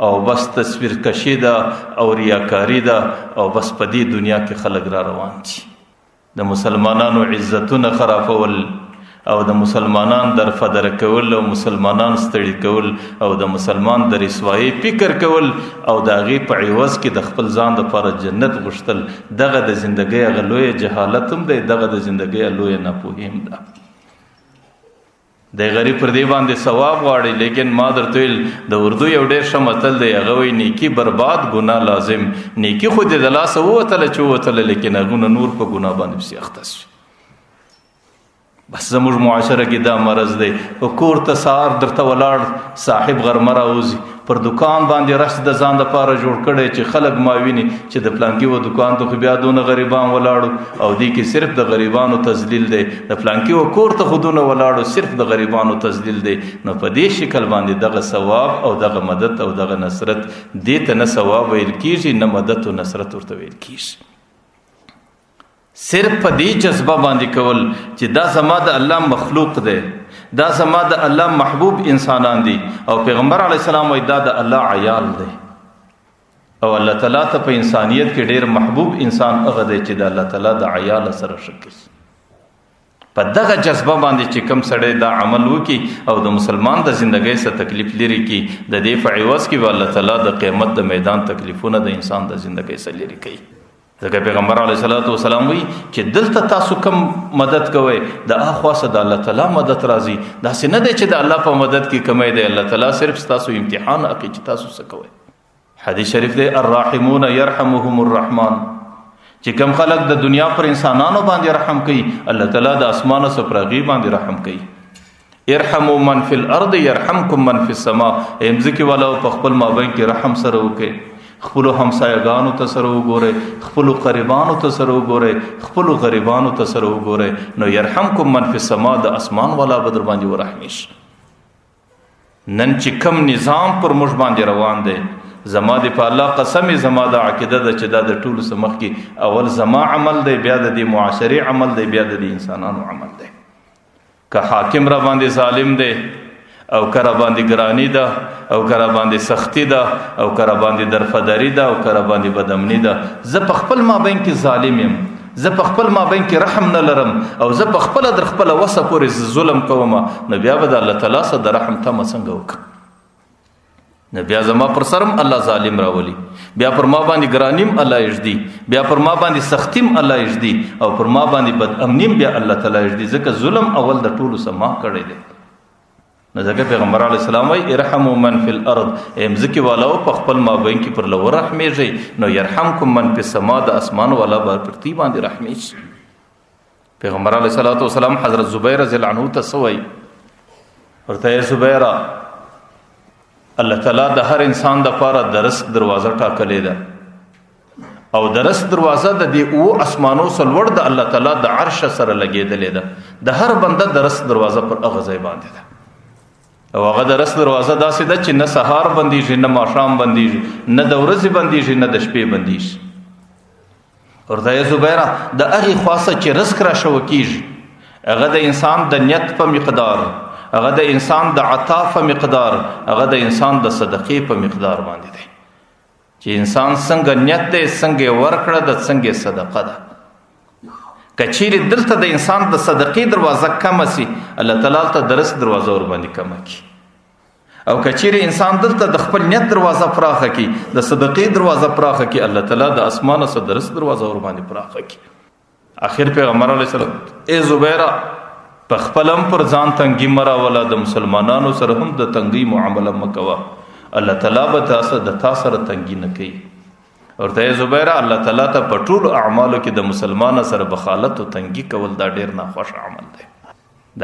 او بس تصویر کشي ده او ریاکاري ده او بس په دې دنیا کې خلک را روان دي. د مسلمانانو عزتونه خرابول او د مسلمانان در فدر کول او مسلمانان ستړي کول او د مسلمان د رسوایۍ فکر کول او د هغې په عوض کې د خپل ځان دپاره جنت غوښتل، دغه د زندګۍ هغه لویه جهالت هم دی، دغه د زندګۍ لویه ناپوهي هم ده. دی غریب پر دې باندې ثواب غواړي، لیکن ما درته ویل د اردو یو ډېر ښه متل دی، هغه وایي نیکي برباد ګناه لازم. نیکي خو دې د لاسه ووتله چې ووتله، لیکن هغونه نور په ګناه باندې پسې اخته شوي. بس زموږ معاشره کې دا مرض دی، په کور ته سهار درته ولاړ صاحب غرمه راوځي، پر دکان باندې رش د ځان دپاره جوړ کړی چې خلک ما ویني چې د پلانکي و دکان ته خو بیا دونه غریبان ولاړو او دې کې صرف د غریبانو تذلیل دی، د پلانکي و کور ته خو دونه ولاړو صرف د غریبانو تذلیل دی. نو په دې شکل باندې دغه ثواب او دغه مدد او دغه نصرت دې ته نه ثواب ویل کېږي، نه مدد او نصرت ورته ویل کېږي. صرف په دې جذبه باندې کول چې دا زما د الله مخلوق دی، دا زما د الله محبوب انسانان دي، او پیغمبر علیه السلام وایي دا د الله عیال دی، او الله تعالی ته په انسانیت کې ډیر محبوب انسان هغه دی چې د الله تعالی د عیال سره ښه کوي. په دغه جذبه باندې چې کم سړی دا عمل وکي او د مسلمان د زندګۍ څخه تکلیف لري کی، د دې په عوض کې به الله تعالی د قیامت د میدان تکلیفونه د انسان د زندګۍ څخه لري کوي. ځکه پیغمبر علیه الصلاۃ والسلام وی چې دلته تاسو کم مدد کوئ، د اخوا څخه د الله تعالی مدد راځي. داسې نه دی چې د الله په مدد کې کمی دی، الله تعالی صرف تاسو امتحان اخلي چې تاسو څه کوئ. حدیث شریف دی، الراحمون يرحمهم الرحمن، چې کم خلک د دنیا پر انسانانو باندې رحم کوي، الله تعالی د اسمانو څخه پر هغې باندې رحم کوي. ارحموا من فی الارض يرحمکم من فی السماء. امځکې والا په خپل مابین کې رحم سره وکړئ، خپلو همسایهګانو ته سره وګورئ، خپلو قریبانو ته سره وګورئ، خپلو غریبانو ته سره وګورئ، نو يرحمکم من فی السماء، د اسمان والا به در باندې ورحمېږي. نن چې کم نظام پر موږ باندې روان دی، زما د په الله قسم، زما د عقیده ده چې دا د ټولو څخه مخکې اول زما عمل دی، بیا د دې معاشرې عمل دی، بیا د دې انسانانو عمل دی. که حاکم را باندې ظالم دی، او که را باندې ګرانی ده، او که را باندې سختی ده، او که را باندې درفداری ده، او که را باندې بدامنی ده، زه په خپل مابین کې ظالم یم، زه په خپل مابین کې رحم نه لرم، او زه په خپله در خپله وسه پورې ظلم کوم، نو بیا به د الله تعالی څخه د رحم تمه څنګه وکړم؟ نو بیا زما پر سرم الله ظالم راولي، بیا پر ما باندې ګرانیم الله یږدي، بیا پر ما باندې سختیم الله یږدي، او پر ما باندې بد امنیم بیا الله تعالی یږدي. ځکه ظلم اول د ټولو څخه ما کړی دی. نو ځکه پیغمبر علیه السلام وایي ارحموا من فی الارض، ای مځکې والاو په خپل مابین کې پر لور رحمېږئ، نو یرحمکم من فی السما، د اسمان والا به پر تی باندې رحمېږي. پیغمبر علیه الصلاۃ والسلام حضرت زبیر رضی الله عنه ته څه وایي؟ ورته ای زبیره، الله تعالی د هر انسان د پاره د رزق دروازه ټاکلې ده، او د رزق دروازه د دې اوو اسمانو څخه لوړ د الله تعالی د عرش سره لګېدلې ده. د هر بنده د رزق دروازه پر هغه ځای باندې ده، او هغه د رزق دروازه داسې ده چې نه سهار بندیږي، نه ماښام بندیږي، نه د ورځې بندیږي، نه د شپې بندیږي. ورته ای زبیره، د هغې خوا څخه چې رزق را شوه کېږي، هغه د انسان د نیت په مقدار، هغه د انسان د عطا په مقدار، هغه د انسان د صدقې په مقدار باندې دی. چې انسان څنګه نیت دی، څنګه یې ورکړه، د څنګه یې صدقه ده. که چیرې دلته د انسان د صدقې دروازه کمه سي، الله تعالی هلته د رزق دروازه ورباندې کمه کړي. او که چیرې انسان دلته د خپل نیت دروازه پراخه کړي، د صدقې دروازه پراخه کړي، الله تعالی د اسمانه څخه د رزق دروازه ورباندې پراخه کړي. اخر پیغمبر علیه السلام ای زبیره، په خپل هم پر ځان تنګي مه راوله، د مسلمانانو سره هم د تنګۍ معامله مه کوه، الله تعالی به د تا سره تنګي نه کوي. ورته ای زبیره، الله تعالی ته په ټولو اعمالو کې د مسلمان سره بخالت او تنګي کول دا ډېر ناخوښ عمل دی.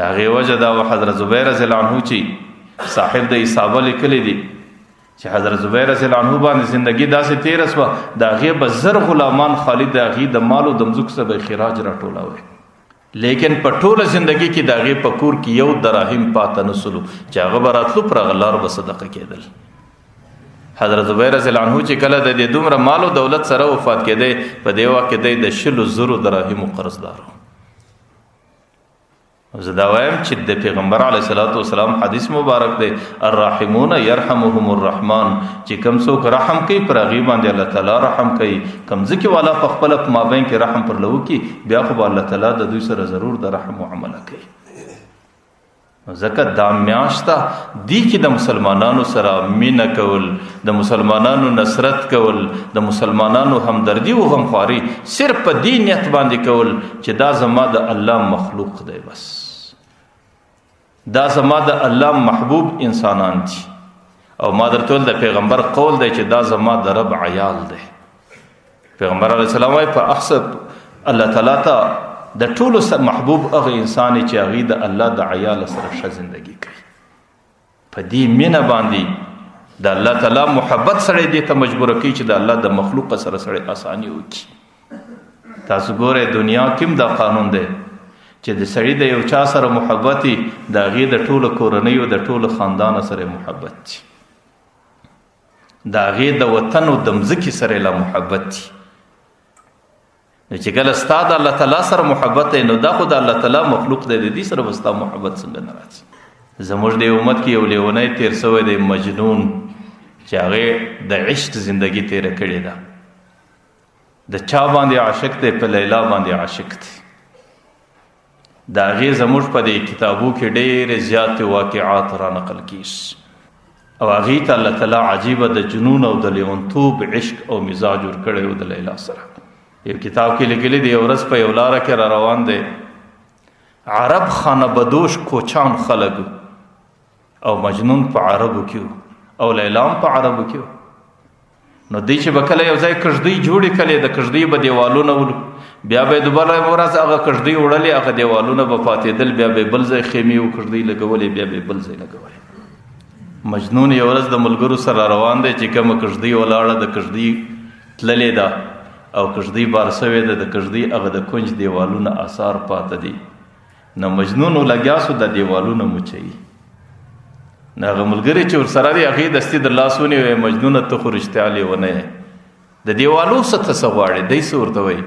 د هغې وجه دا وه حضرت زبیر رضی الله عنه چې صاحب د اصابه لیکلی دی چې حضرت زبیر رضی الله عنه باندې زندگی داسې تېره سوه، د هغې به 1000 غلامان خالي د هغې د مال او د مځکو څخه به یې خراج راټولاوی، لیکن په ټوله زندگی کې د هغې په کور کې یو دراهم پاته نه سولو چې هغه به راتلو پر هغه لار به صدقه کېدل. حضرت زبیر رضی الله عنه چې کله د دې دومره مال او دولت سره وفات کېدی، په دې وخت کې دی د 20,000 دراهمو قرضدار و. زه دا وایم چې د پیغمبر علیه الصلاۃ والسلام حدیث مبارک دی، الراحمون يرحمهم الرحمن، چې کم څوک رحم کوي پر هغې باندې الله تعالی رحم کوي. کم ځکه والا په خپل په مابین کې رحم پر لو کی، بیا خو به الله تعالی د دوی سره ضرور د رحم معامله کوي. ځکه دا میاشت دی کې د مسلمانانو سره مینه کول، د مسلمانانو نصرت کول، د مسلمانانو همدردي او غمخواري صرف په دې نیت باندې کول چې دا زما د الله مخلوق دی، بس دا زما د الله محبوب انسانان دي. او ما درته ویل د پیغمبر قول دی چې دا زما د رب عیال دی. پیغمبر علیه السلام وایي په احسب الله تعالی ته د ټولو محبوب هغه انسان چې هغې د الله د عیال سره ښه زندګي کوي. په دې مینه باندې د الله تعالی محبت سړی دې ته مجبور کوي چې د الله د مخلوق سره سړی اساني وکړي. تاسو ګورئ دنیا کې هم دا قانون دی چې د سړي د یو چا سره محبت وي، د هغې د ټولو کورنیو د ټولو خاندان سره محبت وي، د هغې د وطن او د مځکې سره لا محبت وي. نو چې کله ستا د الله تعالی سره محبت دی، نو دا خو د الله تعالی مخلوق دی، د دې سره به ستا محبت څنګه نه راځي؟ زموږ د امت کې یو لیونی تېر سوی دی، مجنون، چې هغې د عشق زندګي تېره کړې ده. د چا باندې عاشق دی؟ په لیلا باندې عاشق دی. د هغې زموږ په دې کتابو کې ډېرې زیاتې واقعات را نقل کیږي. او هغې ته الله تعالی عجیبه د جنون او د لیونتوب عشق او مزاج ورکړی و د لیلا سره. یو کتاب کې لیکلي دی، یو ورځ په یو لاره کې را روان دی، عرب خانه بدوش کوچان خلک او مجنون په عربو کې او لیلا هم په عربو کې. نو دی چې به کله یو ځای کږدۍ جوړې کړې، د کږدۍ به دیوالونه ولو، بیا به یې دوباره ورځ هغه کږدۍ وړلې، هغه دیوالونه به پاتېدل، بیا به یې بل ځای خیمې او کږدۍ لګولې، بیا به یې بل ځای لګولې. مجنون یو ورځ د ملګرو سره روان دی چې کومه کږدۍ ولاړه، د کږدۍ تللې ده او کږدۍ بار سوې ده، د کږدۍ هغه د کنج دیوالونه آثار پاته دي. نو مجنون لګیا سو د دیوالونه مچوي. نو هغه ملګری چې ورسره دی هغې دستي د لاس ونیوی، مجنونه ته خو رښتیا لیونی یې، د دیوالو څه ته څه غواړې؟ دی څه ورته وایي؟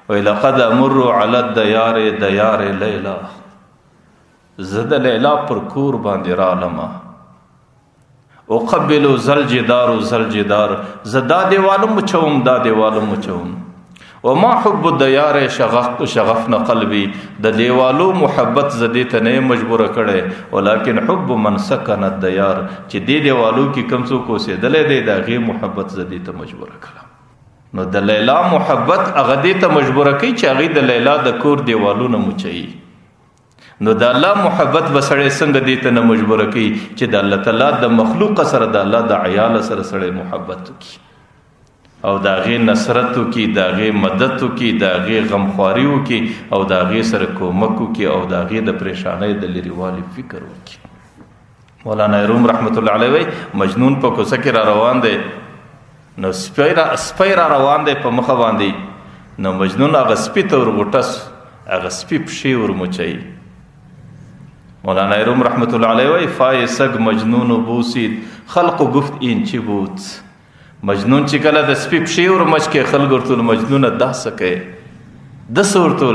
وایي لقد امر علی الدیار دیار لیلا، زه د لیلا پر کور باندې رالمه، اقبل ذل جدار ذل جدار، زه دا دیوال مچوم دا دیوال مچوم. وما حب الدیار شغفن قلبي، د دیوالو محبت زه دې ته نه یم مجبوره کړی، ولکن حب من سکن الدیار، چې دې دیوالو کې کوم څوک اوسېدلی دی د هغې محبت زه دې ته مجبوره کړم. نو د لیلا محبت هغه دې ته مجبوره کوي چې هغې د لیلا د کور دیوالونه مچوي. نو د الله محبت به سړی څنګه دې ته نه مجبوره کوي چې د الله تعالی د مخلوق سره، د الله د عیال سره سړی محبت وکړي او د هغې نصرت وکړي، د هغې مدد وکړي، د هغې غمخواري وکړي او د هغې سره کومک وکړي او د هغې د پریشانۍ د لرېوالي فکر وکړي. مولانا روم رحمت الله علیه وایي مجنون په کوڅه کې را روان دی، نو سپی را روان دی په مخه باندې، نو مجنون هغه سپي ته ورغوټه سو، هغه سپي پښې ورموچوي. مولانا روم رحمت الله علیه وایي فای سګ مجنون بوسید خلق گفت این چی بود. مجنون چې کله د سپي پښې ورمچ کې خلک ورته ویل مجنونه دا څه کوې؟ ده څه ورته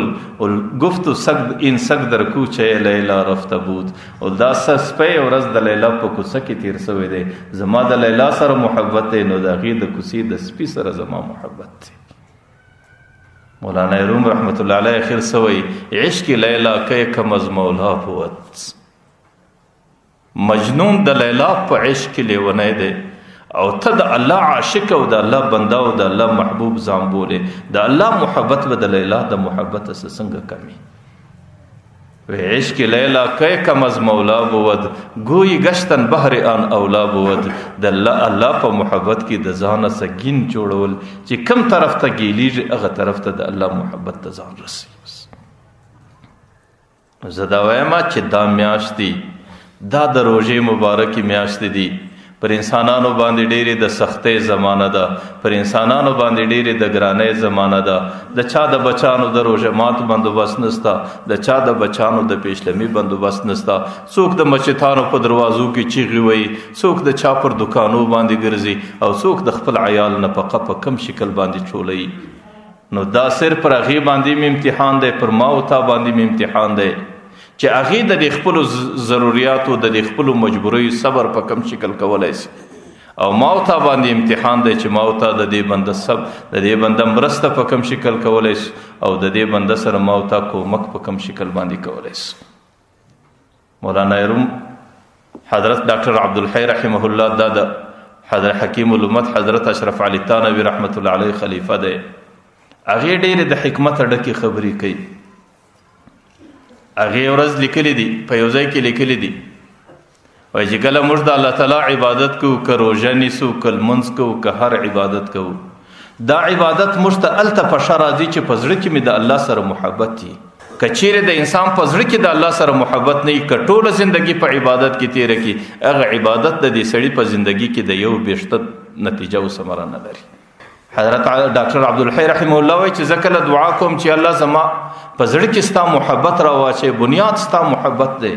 ویل؟ ګفت سګ این سګ در کوچه لیلا رفته بود. او دا سپی ورځ د لیلا په کوڅه کې تیر سوی دی، زما د لیلا سره محبت دی، نو د هغې د کوڅې د سپي سره زما محبت دی. مولانا روم رحمت الله علیه اخر څه وایي؟ عشق لیلا کی کم از مولا بود. مجنون د لیلا په عشق کې لیونی دی او ته د الله عاشق او د الله بنده او د الله محبوب ځان بولې، د الله محبت به د لیلا د محبت څخه څنګه کمي؟ وی عشق لیلا کی کم از مولا بود ګوی ګشتن بهر آن اولا بود. د الله په محبت کې د ځانه څخه ګین جوړول چې کم طرف ته ګیلیږي هغه طرف ته د الله محبت ته ځان رسوي. زه دا وایم چې دا میاشتې دا د روژې مبارکې میاشتې دي، پر انسانانو باندې ډېرې د سختۍ زمانه ده، پر انسانانو باندې ډېرې د ګرانۍ زمانه ده، د چا د بچانو د روژه مات بندوبست نسته، د چا د بچانو د پیشلمي بندوبست نسته، څوک د مسجدانو په دروازو کې چیغې وهي، څوک د چا پر دوکانو باندې ګرځي او څوک د خپل عیال نفقه په کم شکل باندې ټولوي. نو دا صرف پر هغې باندې مې امتحان دی، پر ما او تا باندې مې امتحان دی چې هغې د دې خپلو ضروریاتو د دې خپلو مجبوریو صبر په کم شکل کولی شي، او ما او تا باندې امتحان دی چې ما او تا د دې بنده سب د دې بنده مرسته په کم شکل کولی شي او د دې بنده سره ما او تا کومک په کم شکل باندې کولی شي. مولانا روم حضرت ډاکټر عبدالحی رحمه الله دا د حضرت حکیم الامت حضرت اشرف علي تانوي رحمت الله علیه خلیفه دی، هغې ډېرې د حکمت ډکې خبرې کوي. هغې ورځ لیکلي دي، په یو ځای کې لیکلي دي، وایي چې کله موږ د الله تعالی عبادت کوو، که روژه نیسو، که لمونځ کوو، که هر عبادت کوو، دا عبادت موږ ته هلته په ښه راځي چې په زړه کې مې د الله سره محبت وي. که چیرې د انسان په زړه کې د الله سره محبت نه وي، که ټوله زندګي په عبادت کې تېره کړي، هغه عبادت د دې سړي په زندګي کې د یو بېشته نتیجه او ثمره نه لري. حضرت ډاکټر عبدالحی رحمه الله وایي چې زه کله دعا کوم چې الله زما په زړه کې ستا محبت راواچوي، بنیاد ستا محبت دی،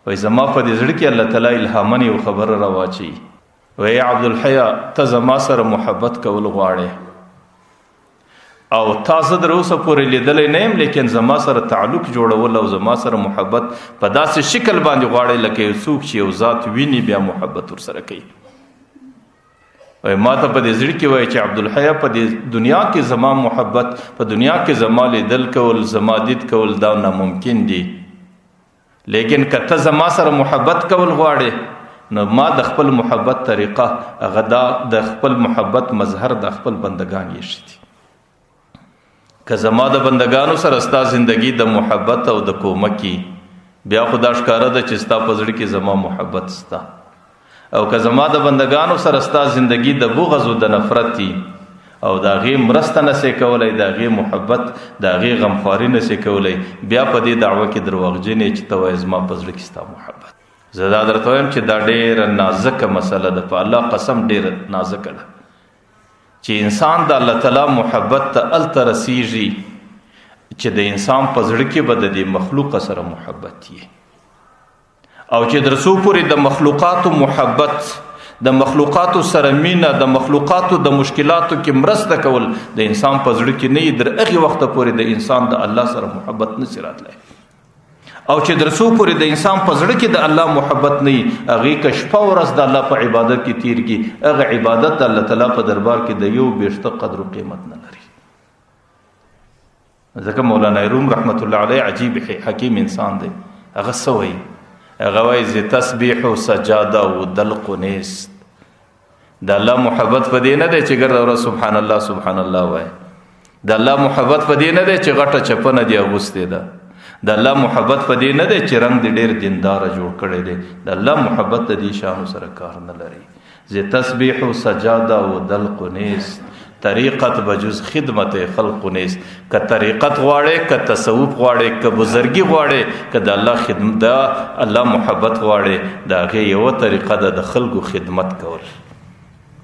وایي زما په دې زړه کې الله تعالی الهامن یو خبره راواچوي، وایي عبدالحی ته زما سره محبت کول غواړې او تا زه در اوسه پورې لیدلی نه یم، لیکن زما سره تعلق جوړول او زما سره محبت په داسې شکل باندې غواړې لکه یو څوک چې یو ذات ویني بیا محبت ورسره کوي. وای ما ته په دې زړه کې وای چې عبدالحی په دې دنیا کې زما محبت، په دنیا کې زما لیدل کول، زما دید کول دا ناممکن دي، لیکن که ته زما سره محبت کول غواړې نو ما د خپل محبت طریقه هغه دا د خپل محبت مظهر د خپل بندگان یې شي. که زما د بندگانو سره ستا زندگی د محبت او د کومکی، بیا خو دا ښکاره ده چې ستا په زړه کې زما محبت ستا، او که زما د بندگانو سره ستا زندگی د بغض او د نفرت او د هغې مرسته نسې کولی، د هغې محبت، د هغې غمخواري نسې کولی، بیا په دې دعوه کې درواغجن یې چې ته وایې زما په زړه کې ستا محبت. زه دا درته وایم چې دا ډېره نازکه مسله ده، په الله قسم ډېره نازکه ده چې انسان د الله تعالی محبت ته هلته رسیږي چې د انسان په زړه کې به د دې مخلوق سره محبت یې، او چې تر څو پورې د مخلوقاتو محبت، د مخلوقاتو سره مینه، د مخلوقاتو د مشکلاتو کې مرسته کول د انسان په زړه کې نه وي، تر هغې وخته پورې د انسان د الله سره محبت نه شي راتلی. او چې تر څو پورې د انسان په زړه کې د الله محبت نه وي، هغې که شپه ورځ د الله په عبادت کې تیر کړي، هغه عبادت د الله تعالی په دربار کې د یو بیشته قدر و قیمت نه لري. ځکه مولانا روم رحمت الله علیه عجیب حکیم انسان دی. هغه څه وایي؟ هغه وایي زه تسبیح و سجاده و دلق نیست. د الله محبت په دې نه دی چې ګرده ورځ سبحان الله سبحان الله وایي. د الله محبت په دې نه دی چې غټه چپنه دی اغوستې ده. د الله محبت په دې نه دی چې رنګ دی ډېر دینداره جوړ کړی دی. د الله محبت د دې شانو سره کار نه لري. زه تسبیح و سجاده و دلق نیست، طریقت بجز خدمت خلق نیست. که طریقت غواړې، که تصوف غواړې، که بزرګي غواړې، که د الله خدمت، د الله محبت غواړې، د هغې یوه طریقه ده، د خلکو خدمت کول،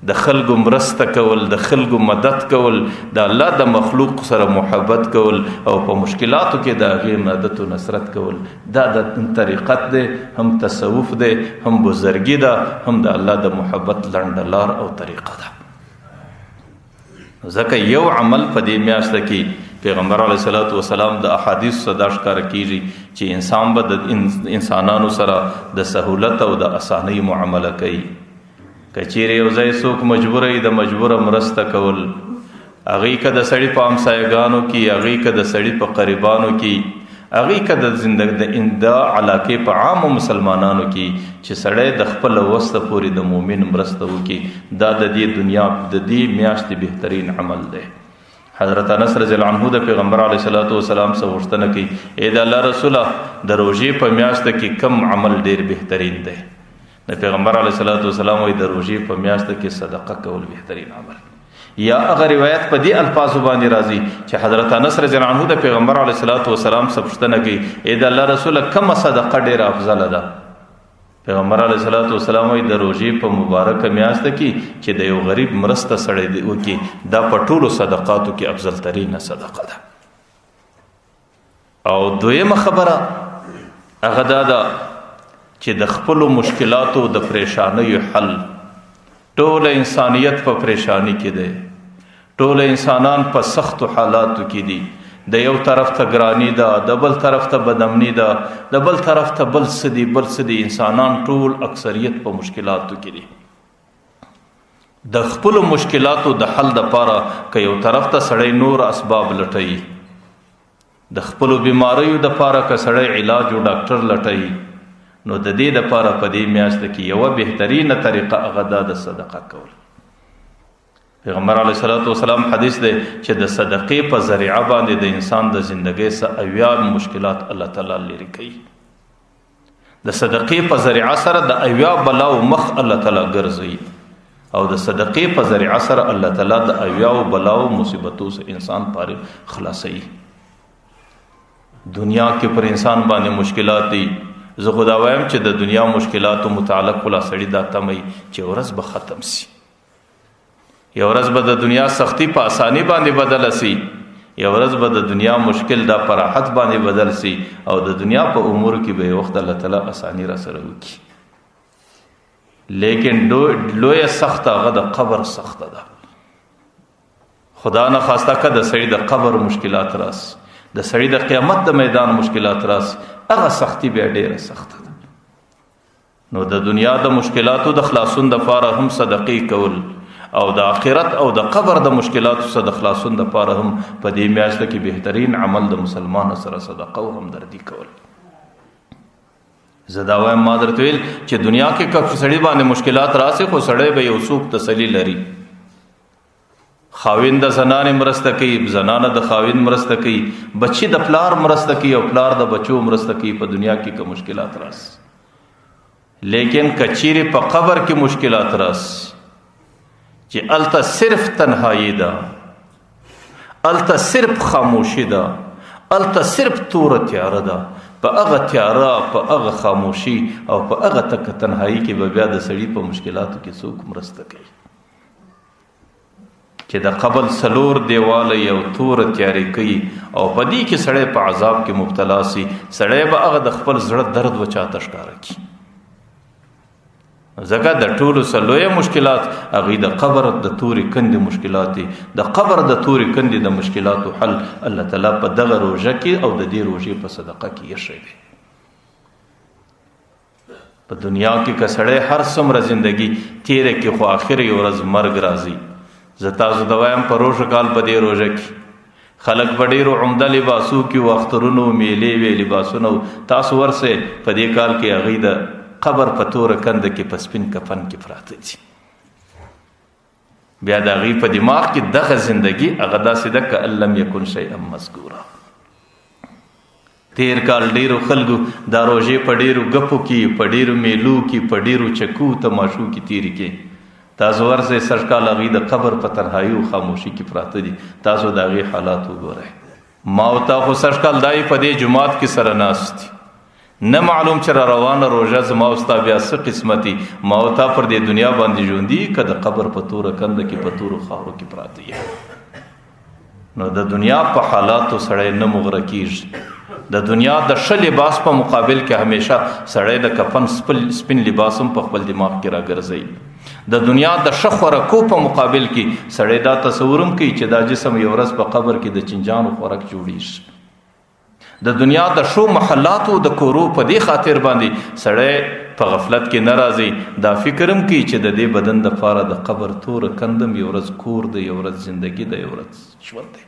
د خلکو مرسته کول، د خلکو مدد کول، د الله د مخلوق سره محبت کول او په مشکلاتو کې د هغې مدد او نصرت کول. دا د طریقت دی، هم تصوف دی، هم بزرګي ده، هم د الله د محبت لنډه لار او طریقه ده. ځکه یو عمل په دې میاشت کې پیغمبر علیه الصلاة والسلام د احادیث څخه دا ښکاره کیږي چې انسان به د انسانانو سره د سهولت او د اسانۍ معامله کوي. که چیرې یو ځای څوک مجبور وي، د مجبوره مرسته کول، هغې که د سړي په همسایهګانو کې، هغې که د سړي په قریبانو کې، هغې که د زندګۍ د علاقې په عامو مسلمانانو کې، چې سړی د خپل وسه پورې د مؤمن مرسته وکړي، دا د دې دنیا د دې میاشتې بهترین عمل دی. حضرت انس رضی الله عنه د پیغمبر علیه الصلاة والسلام څخه غوښتنه کوي، ای د الله رسوله، د روژې په میاشت کې کم عمل ډیر بهترین دی؟ د پیغمبر علیه الصلاة والسلام وایي د روژې په میاشت کې صدقه کول بهترین عمل. یا هغه روایت په دې الفاظو باندې راځي چې حضرت انس رضی الله عنه د پیغمبر علیه الصلاة والسلام څخه پوښتنه کوي، ای د الله رسوله، کومه صدقه ډیره افضله ده؟ پیغمبر علیه الصلاة والسلام وایي د روژې په مبارکه میاشت کې چې د یو غریب مرسته سړی دی وکړي، دا په ټولو صدقاتو کې افضل ترینه صدقه ده. او دویمه خبره هغه دا ده چې د خپلو مشکلاتو د پریشانیو حل. ټول انسانیت په پریشانی کې دی، ټول انسانان په سختو حالاتو کې دي. د یو طرف ته ګرانی ده، د بل طرف ته بدامني ده، د بل طرف ته بل څه دي، بل څه دي. انسانان ټول اکثریت په مشکلاتو کې دي. د خپلو مشکلاتو د حل دپاره که یو طرف ته سړی نور اسباب لټوي، د خپلو بیماریو دپاره که سړی علاج او ډاکټر لټوي، نو د دې دپاره په دې میاشت کې یوه بهترینه طریقه هغه دا د صدقه کول. پیغمبر علیه الصلاة والسلام حدیث دی چې د صدقې په ذریعه باندې د انسان د زندګۍ څخه اویا مشکلات الله تعالی لرې کوي. د صدقې په ذریعه سره د اویا بلاو مخ الله تعالی ګرځوي، او د صدقې په ذریعه سره الله تعالی د اویاو بلاو مصیبتو څخه انسان فارغ خلاصوي. دنیا کې پر انسان باندې مشکلات دي. زه خو دا وایم چې د دنیا مشکلاتو متعلق خو لا سړي دا تمه وي چې ورځ به ختم سي، یو ورځ به د دنیا سختی په اساني باندې بدله سي، یو ورځ به د دنیا مشکل دا په راحت باندې بدل سي، او د دنیا په امور کې به یو وخت الله تعالی اساني را سره وکړي. لیکن لویه سخته هغه د قبر سخته ده. خدا نه خواسته که د سړي د قبر مشکلات راسي، د سړي د قیامت د میدان مشکلات راسي، هغه سختی بیا ډیره سخته ده. نو د دنیا د مشکلاتو د خلاصون د پاره هم صدقې کول، او د آخرت او د قبر د مشکلاتو څخه د خلاصون لپاره هم په دې میاشت کې بهترین عمل د مسلمان سره صدقه او همدردي کول. زه دا وایم، ما درته ویل چې دنیا کې که سړي باندې مشکلات راسي خو سړی به یو څوک تسلي لري. خاوند د زنانې مرسته کوي، زنانه د خاوند مرسته کوي، بچی د پلار مرسته کوي او پلار د بچو مرسته کوي په دنیا کې که مشکلات راسي. لیکن کچیرې په قبر کې مشکلات راسي چې الته صرف تنهایی ده، الته صرف خاموشي ده، الته صرف توره تیاره ده، په هغه تیاره، په هغه خاموشي او په هغه تک تنهایی کې به بیا د سړي په مشکلاتو کې څوک مرسته کوي؟ چې د قبر څلور دیواله یو توره تیارې کوي او په دې کې سړی په عذاب کې مبتلا سي، سړی به هغه د خپل زړه درد و چاته ښکاره کړي. ځکه د ټولو څه لوی مشکلات هغوی د قبر د تورې کندې مشکلات دي. د قبر د تورې کندې د مشکلاتو حل الله تعالی په دغه روژه کې او د دې روژې په صدقه کې ایښی دی. په دنیا کې که سړی هر څومره زندگی تیره کې خو آخر یو ورځ مرګ راځي. زه تاسو ته وایم په روژه کال په دې روژه کې خلک په ډېرو عمده لباسو کې وو، اخترونو میلې وې، لباسونه وو. تاسو ورسئ په دې کال کې هغوی د قبر په توره کنده کې په سپین کفن کې پراته دي. بیا د هغوی په دماغ کې دغه زندگی هغه داسې ده که ان لم یکن شیئا مذکورا. تیر کال ډیرو خلکو دا روژې په ډیرو ګپو کې، په ډیرو میلو کې، په ډیرو چکو تماشو کې تیرې کې. تاسو ورسئ سږ کال هغوی د قبر په تنهایی او خاموشي کې پراته دي. تاسو د هغې حالات وګورئ. ما او تا خو سږ کال دای په دې جومات کې سره ناست دي، نه معلوم چې را روانه روژه زما او ستا بیا څه قسمتي. ما او تا پر دې دنیا باندې ژوندي که د قبر په توره کنده کې په تورو خاورو کې پراته یو. نو د دنیا په حالاتو سړی نه مغره کیږي. د دنیا د ښه لباس په مقابل کې همیشه سړی د کفن سپین لباس هم په خپل دماغ کې راګرځوي. د دنیا د ښه خوراکو په مقابل کې سړی دا تصور هم کوي چې دا جسم یو ورځ په قبر کې د چنجانو خوراک جوړیږي. د دنیا د ښو محلاتو د کورو په دې خاطر باندې سړی په غفلت کې نه راځي، دا فکر هم کوي چې د دې بدن دپاره د قبر توره کندم یو ورځ کور دی، یو ورځ زندگی ده، یو ورځ ژوند دی.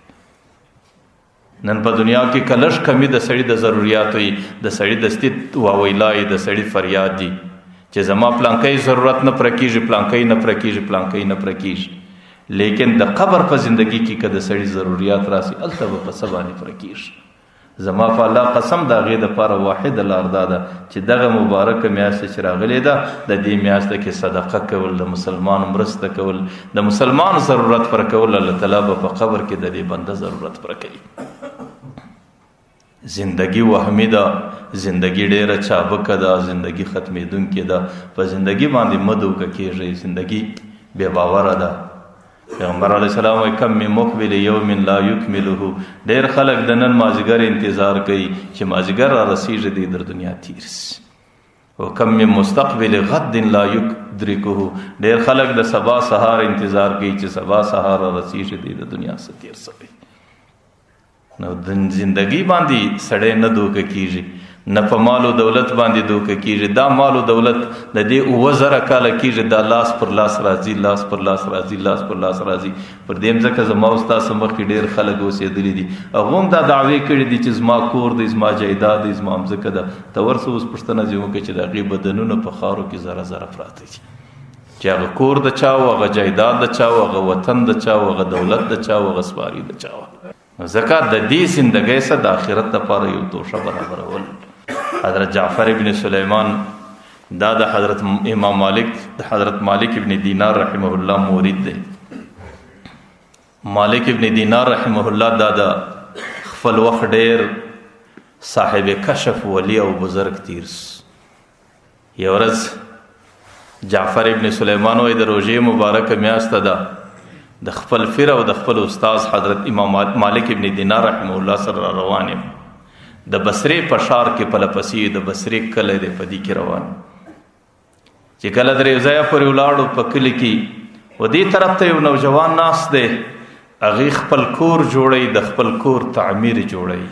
نن په دنیا کې که لږ کمی د سړي د ضروریاتو وي، د سړي د ستیت واویلا وي، د سړي فریاد دي چې زما پلانکی ضرورت نه پوره کېږي، پلانکی نه پوره کېږي، پلانکی نه پوره کېږي. لیکن د قبر په زندگی کې که د سړي ضروریات راسي، هلته به په څه باندې پوره کېږي؟ زما په الله قسم د هغې دپاره واحده لار دا ده چې دغه مبارکه میاشت چې راغلې ده، د دې میاشت کې صدقه کول، د مسلمان مرسته کول، د مسلمان ضرورت پر کول، الله تعالی به په قبر کې د دې بنده ضرورت پر کوي. زندگی وهمي ده، زندگی ډېره چابکه ده، زندگی ختمېدونکې ده. په زندگی باندې مه دوکه کېږئ، زندگی بې باوره ده. پیغمبر علیه السلام وایي کم من مقبل یوم لا یکمله. ډېر خلک د نن مازیګر انتظار کوي چې مازیګر را رسېږي دی در دنیا تیر سي. وکم من مستقبل غد لا یدرکه. ډېر خلک د سبا سهار انتظار کوي چې سبا سهار را رسېږي دی د دنیا څخه تیر سوی. نو د زندگی باندې سړی نه دوکه کېږي، نه په مال او دولت باندې دوکه کېږي. دا مال او دولت د دې 7000 کاله کېږي، دا لاس پر لاس راځي، لاس پر لاس راځي، لاس پر لاس راځي. پر دې مځکه زما او ستاسو مخکې ډېر خلک اوسېدلي دي، هغو هم دا دعوې کړې دي چې زما کور دی، زما جایداد دی، زما مځکه ده. ته ورسه اوس پوښتنه ځې وکړه چې د هغې بدنونه په خاورو کې ذره ذره پراته دي، چې هغه کور د چا و، هغه جایداد د چا و، هغه وطن د چا و، هغه دولت د چا و، هغه سواري د چا و. ځکه د دې زندګۍ څخه د آخرت لپاره یو توشه برابرول. حضرت جعفر ابن سلیمان دا د حضرت امام مالک، د حضرت مالک ابن دینار رحمه الله مورید دی. مالک ابن دینار رحمه الله دا د خپل وخت ډېر صاحب کشف ولی او بزرگ تیر سو. یو ورځ جعفر ابن سلیمان وایي د روژې مبارکه میاشت ده، د خپل پیر او د خپل استاد حضرت امام مالک ابن دینار رحمه الله سره را روان یم. د بصرې په ښار کې پلپسې د بصرې کلی دی، په دې کې روان چې کله درې ځایه پورې ولاړو په کلي کې، و دې طرف ته یو نوجوان ناست دی، هغې خپل کور جوړوي، د خپل کور تعمیر جوړوي.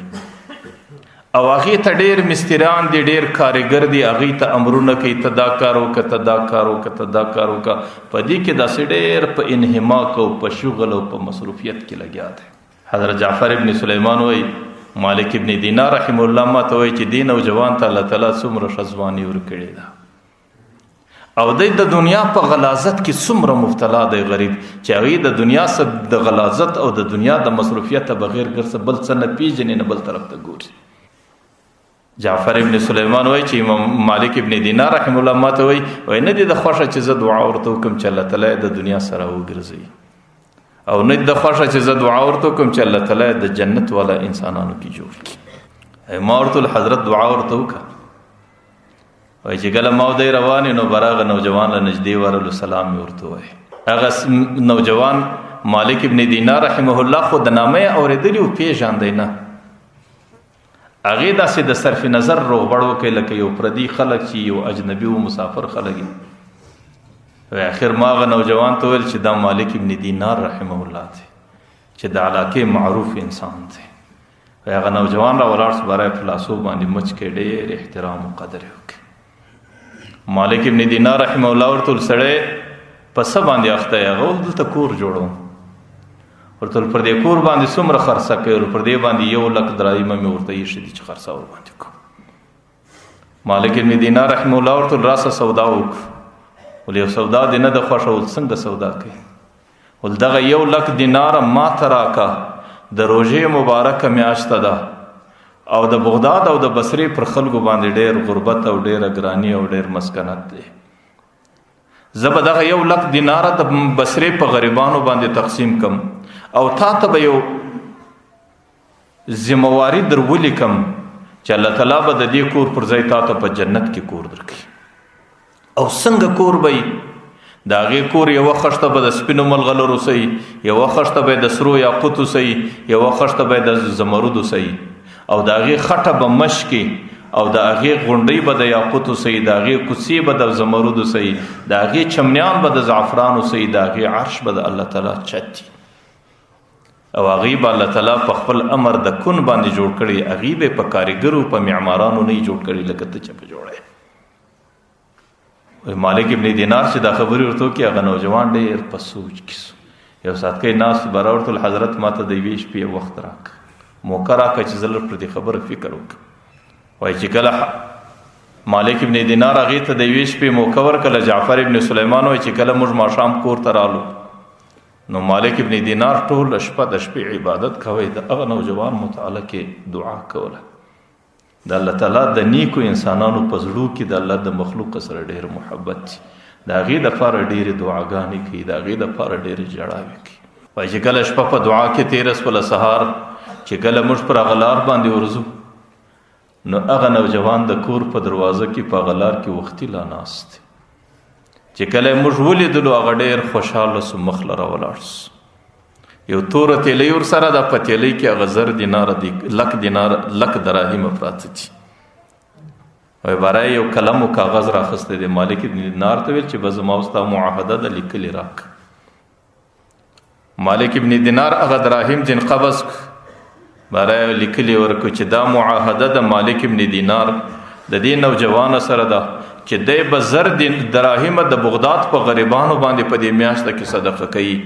او هغې ته ډېر مستریان دي، ډېر کاریګر دي، هغې ته امرونه کوي، ته دا کار وکړه، ته دا کار وکړه، ته دا کار وکړه. په دې کې داسې ډېر په انهماک او په شغل او په مصروفیت کې لګیا دی. حضرت جعفر ابن سلیمان وایي، مالک ابن دینار رحمه الله ما ته وایي چې دې نوجوان ته الله تعالی څومره ښه ځواني ورکړې ده، او دی د دنیا په غلاظت کې څومره مبتلا دی غریب، چې هغې د دنیا څه د غلاظت او د دنیا د مصروفیت بغیر ګرځه بل څه نه پیژني، نه بل طرف ته ګوري. جعفر ابن سلیمان وایي چې امام مالک ابن دینار رحمه الله ما ته وایي، وایي نه دې د خوښه چې زه دعا ورته وکړم چې الله تعالی د دنیا سره وګرځوي، او نه دې د خوښه چې زه دعا ورته وکړم چې الله تعالی د جنت والا انسانانو کې جوړ کړي. ما ورته حضرت دعا ورته وکړه. وایي چې کله ما دی روان نو براغه نوجوان له نږدې ورغلو، سلام مې ورته ووایي. هغه نوجوان مالک ابن دینار رحمه الله خو د نامه یې اورېدلي و، پېژاندی نه. هغې داسې د صرف نظر روغبړ وکړ لکه یو پردي خلک چې یو اجنبي و مسافر خلک وي. اخر ما هغه نوجوان ته وویل چې دا مالک ابن دینار رحمه الله دی چې د علاقې معروف انسان دی. هغه نوجوان را ولاړ شو، برای په لاسو باندې مچ کې ډېر احترام او قدر یې وکړ. مالک ابن دینار رحمه الله ورته وویل، سړی په څه باندې اخته یې؟ هغه وویل، دلته کور جوړوم. ورته وویل، پر دې کور باندې څومره خرڅه کوې؟ ورته پر دې باندې 1 لک دراهمه مې ورته ایښي دي چې خرڅه ورباندې کوم. مالک ابن دینار رحمه الله ورته وویل، راسه سودا وکړو. ولې یو سودا دې نه ده خوښه؟ ول څنګه سودا کوې؟ ول دغه 1 لک دیناره ما ته راکه، د روژې مبارکه میاشت ده او د بغداد او د بصرې پر خلکو باندې ډېر غربت او ډېره ګراني او ډېر مسکنت دی. زه به دغه 1 لک دیناره د بصرې په غریبانو باندې تقسیم کم او تا ته به یو ذمهواري در ولیکم چې الله تعالی به د دې کور پر ځای تا ته په جنت کې کور درکړي. او څنګه کور به وي؟ د هغې کور یوه خښته به د سپینو ملغلرو سي، یوه خښته به د سرو یاقوتو سي، یوه خښته به د زمردو سي، او د هغې خټه به مشکې، او د هغې غونډۍ به د یاقوتو سي، د هغې کوڅې به د زمردو سي، د هغې چمنیان به د زعفرانو سي، د هغې عرش به د الله تعالی چت وي. او هغې به الله تعالی په خپل امر د کون باندې جوړ کړي، هغې به په کاریګرو په معمارانو نه جوړ کړي لکه ته چې په جوړې. مالک ابن دینار چې دا خبرې ورته وکړې، هغه نوجوان ډېر په سوچ کې سو. یو ساعت کې ناست بره ورته وویل، حضرت ما ته د یوې شپې وخت راکړه، موقع راکړه چې زه لږ پر دې خبره فکر وکړم. وایي چې کله مالک ابن دینار هغې ته د یوې شپې موقع ورکړله، جعفر ابن سلیمان وایي چې کله موږ ماښام کور ته رالو نو مالک ابن دینار ټوله شپه د شپې عبادت کوي، د هغه نوجوان متعلق یې دعا کوله. د الله تعالی د نیکو انسانانو په زړو کې د الله د مخلوق سره ډېر محبت دی، د هغې دپاره ډېرې دعاګانې کوي، د هغې دپاره ډېرې ژړاوې کوي. وایي چې کله شپه په دعا کې تېره سوله، سهار چې کله موږ پر هغه لار باندې ورځو نو هغه نوجوان د کور په دروازه کې په هغه لار کې وختي لا ناست دی. چې کله یې موږ ولیدلو هغه ډېر خوشحاله سو، مخ له راولاړ سو. یو توره تیلۍ ورسره ده، په تیلۍ کې هغه 1000 دیناره دي، لک دینار، لک دراهمه پراته دي. وایي باره یو قلم او کاغذ راخستی دی. مالک ابن دینار ته ویل چې به زما او ستا معاهده ده، لیکلې راکړه. مالک ابن دینار هغه دراهم ځین قبض کړ، باره یې لیکلې ورکړو چې دا معاهده د مالک ابن دینار د دې نوجوان سره ده چې دی به 1000 دراهمه د بغداد په غریبانو باندې په دې میاشت کې صدقه کوي،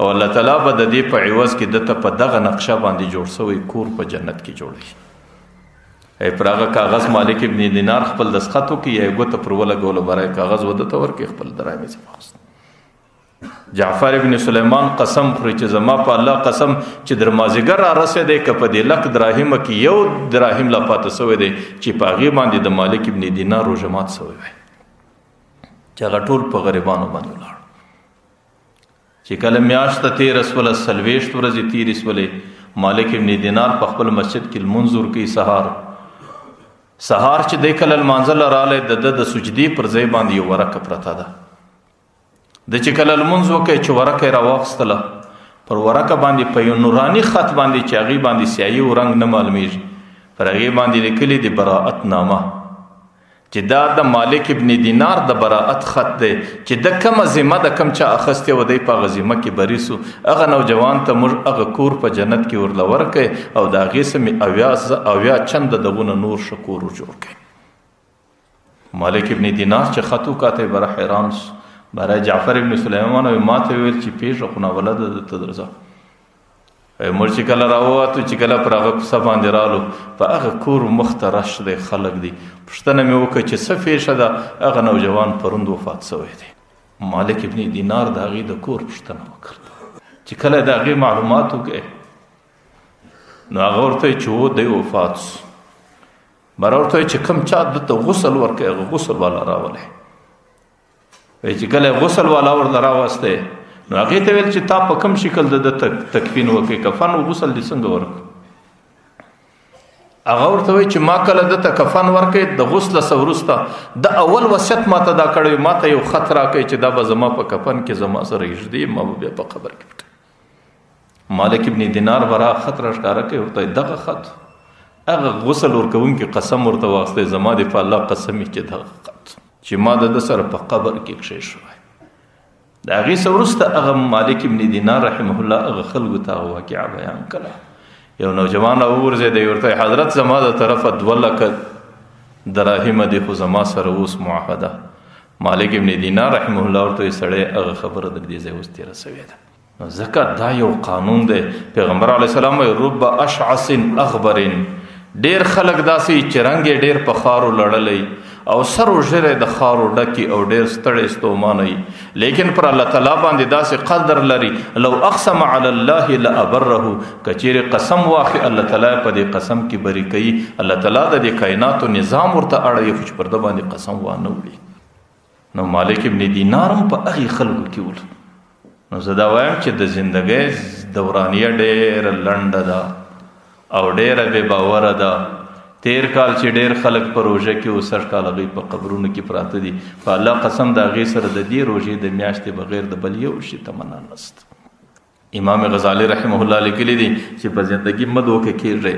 او الله تعالی به د دې په عوض کې ده ته په دغه نقشه باندې جوړ سوی کور په جنت کې جوړوي. ای پر هغه کاغذ مالک ابن دینار خپل دستخط وکړي، یا یې ګوته پر ولګوله، باره یې کاغذ وده ته ورکړي، خپل دراهم یې څخه واخیست. جعفر ابن سلیمان قسم خوري چې زما په الله قسم چې در مازیګر را رسېدی، که په دې لک دراهمه کې یو دراهم لا پاتې سوی دی چې په هغې باندې د مالک ابن دینار روژه مات سوی وی، چې هغه ټول په غریبانو باندې ولاړ. چې کله میاشت تېره سوله، 40 ورځې تېرې سولې، مالک ابن دینار په خپل مسجد کې لمونځ ورکوي. سهار چې دی کله لمانځه له راغلی، د ده د سجدې پر ځای باندې یو ورکه پرته ده. د چې کله لمونځ وکړي چې ورکه یې راواخیستله، پر ورکه باندې په یو نوراني خط باندې چې هغې باندې سیاهي او رنګ نه معلومیږي، پر هغې باندې لیکلي د براءت نامه. چې دا د مالک ابن دینار د براءت خط دی چې د کومه ذمه د کوم چا اخیستې وه، دی په هغه ذمه کې بري سو. هغه نوجوان ته موږ هغه کور په جنت کې ورله ورکړی او د هغې څخه مې 70 چنده دغونه نور ښه کور ور جوړ کړی. مالک ابن دینار چې خط وکاته بره حیران سو. بره جعفر ابن سلیمان وایي ما ته ویل چې پېښه خو ناولده ده ته درځه. موږ چې کله راووتو، چې کله پر هغه کوڅه باندې رالو، په هغه کور مخ ته رش دی، خلک دي. پوښتنه مې وکړه چې څه پېښه ده؟ هغه نوجوان پروند وفات شوی دی. مالک ابن دینار د هغې د کور پوښتنه وکړه. چې کله د هغې معلومات وکړې نو هغه ورته وایي چې و دی وفات سو. بره ورته وایي چې کوم چا ده ته غسل ورکړی هغه غسل والا راولئ. وایي چې کله غسل والا ورله راوستی نو هغې ته ویل چې تا په کوم شکل د ده تکفین وکړې، کفن او غسل دې څنګه ورکړ؟ هغه ورته وایي چې ما کله ده ته کفن ورکړی د غسل څخه وروسته د اول وصیت ما ته دا کړی، ما ته یو خط راکړی چې دا به زما په کفن کې زما سره ایږدي، ما به بیا په قبر کې پټوي. مالک ابن دینار به را خط راښکاره کوي، ورته وایي دغه خط هغه غسل ورکوونکي قسم ورته واخیستی، زما دې په الله قسم وي چې دغه خط چې ما د ده سره په قبر کې کښېښوی. د هغې څخه وروسته هغه مالک ابن دینار رحمه الله هغه خلکو ته هغه واقعه بیان کړه. یو نوجوان راوغورځېدی، ورته وایي حضرت زما د طرفه 2 لکه دراهمه دي، خو زما سره اوس معاهده. مالک ابن دینار رحمه الله ورته وایي سړی هغه خبره در دې ځای اوس تېره شوې ده. نو ځکه دا یو قانون دی. پیغمبر علیه السلام وایي رب اشعث اغبر، ډېر خلک داسې چې رنګ یې ډېر په خارو لړلی او سر و ژری د خارو ډکي او ډېر ستړی ستومانه وي، لیکن پر الله تعالی باندې داسې قدر لري، لو اقسم علی الله لابره، که چیرې قسم واخلي الله تعالی په دې قسم کې بری کوي، الله تعالی د دې کائناتو نظام ورته اړوي، خو چې پر ده باندې قسم وانه وړي. نو مالک ابن دینار هم په هغې خلکو کې ول. نو زه دا وایم چې د زندګۍ دورانیه ډېره لنډه ده او ډېره بې باوره ده. تیر کال چې ډېر خلک په روژه کې وو، سږ کال هغوی په قبرونو کې پراته دي. په الله قسم د هغې سره د دې روژې د میاشتې بغیر د بل یو شي تمنا نشته. امام غزالی رحمه الله لیکلی دی چې په زندګي مه دوکه کېږئ.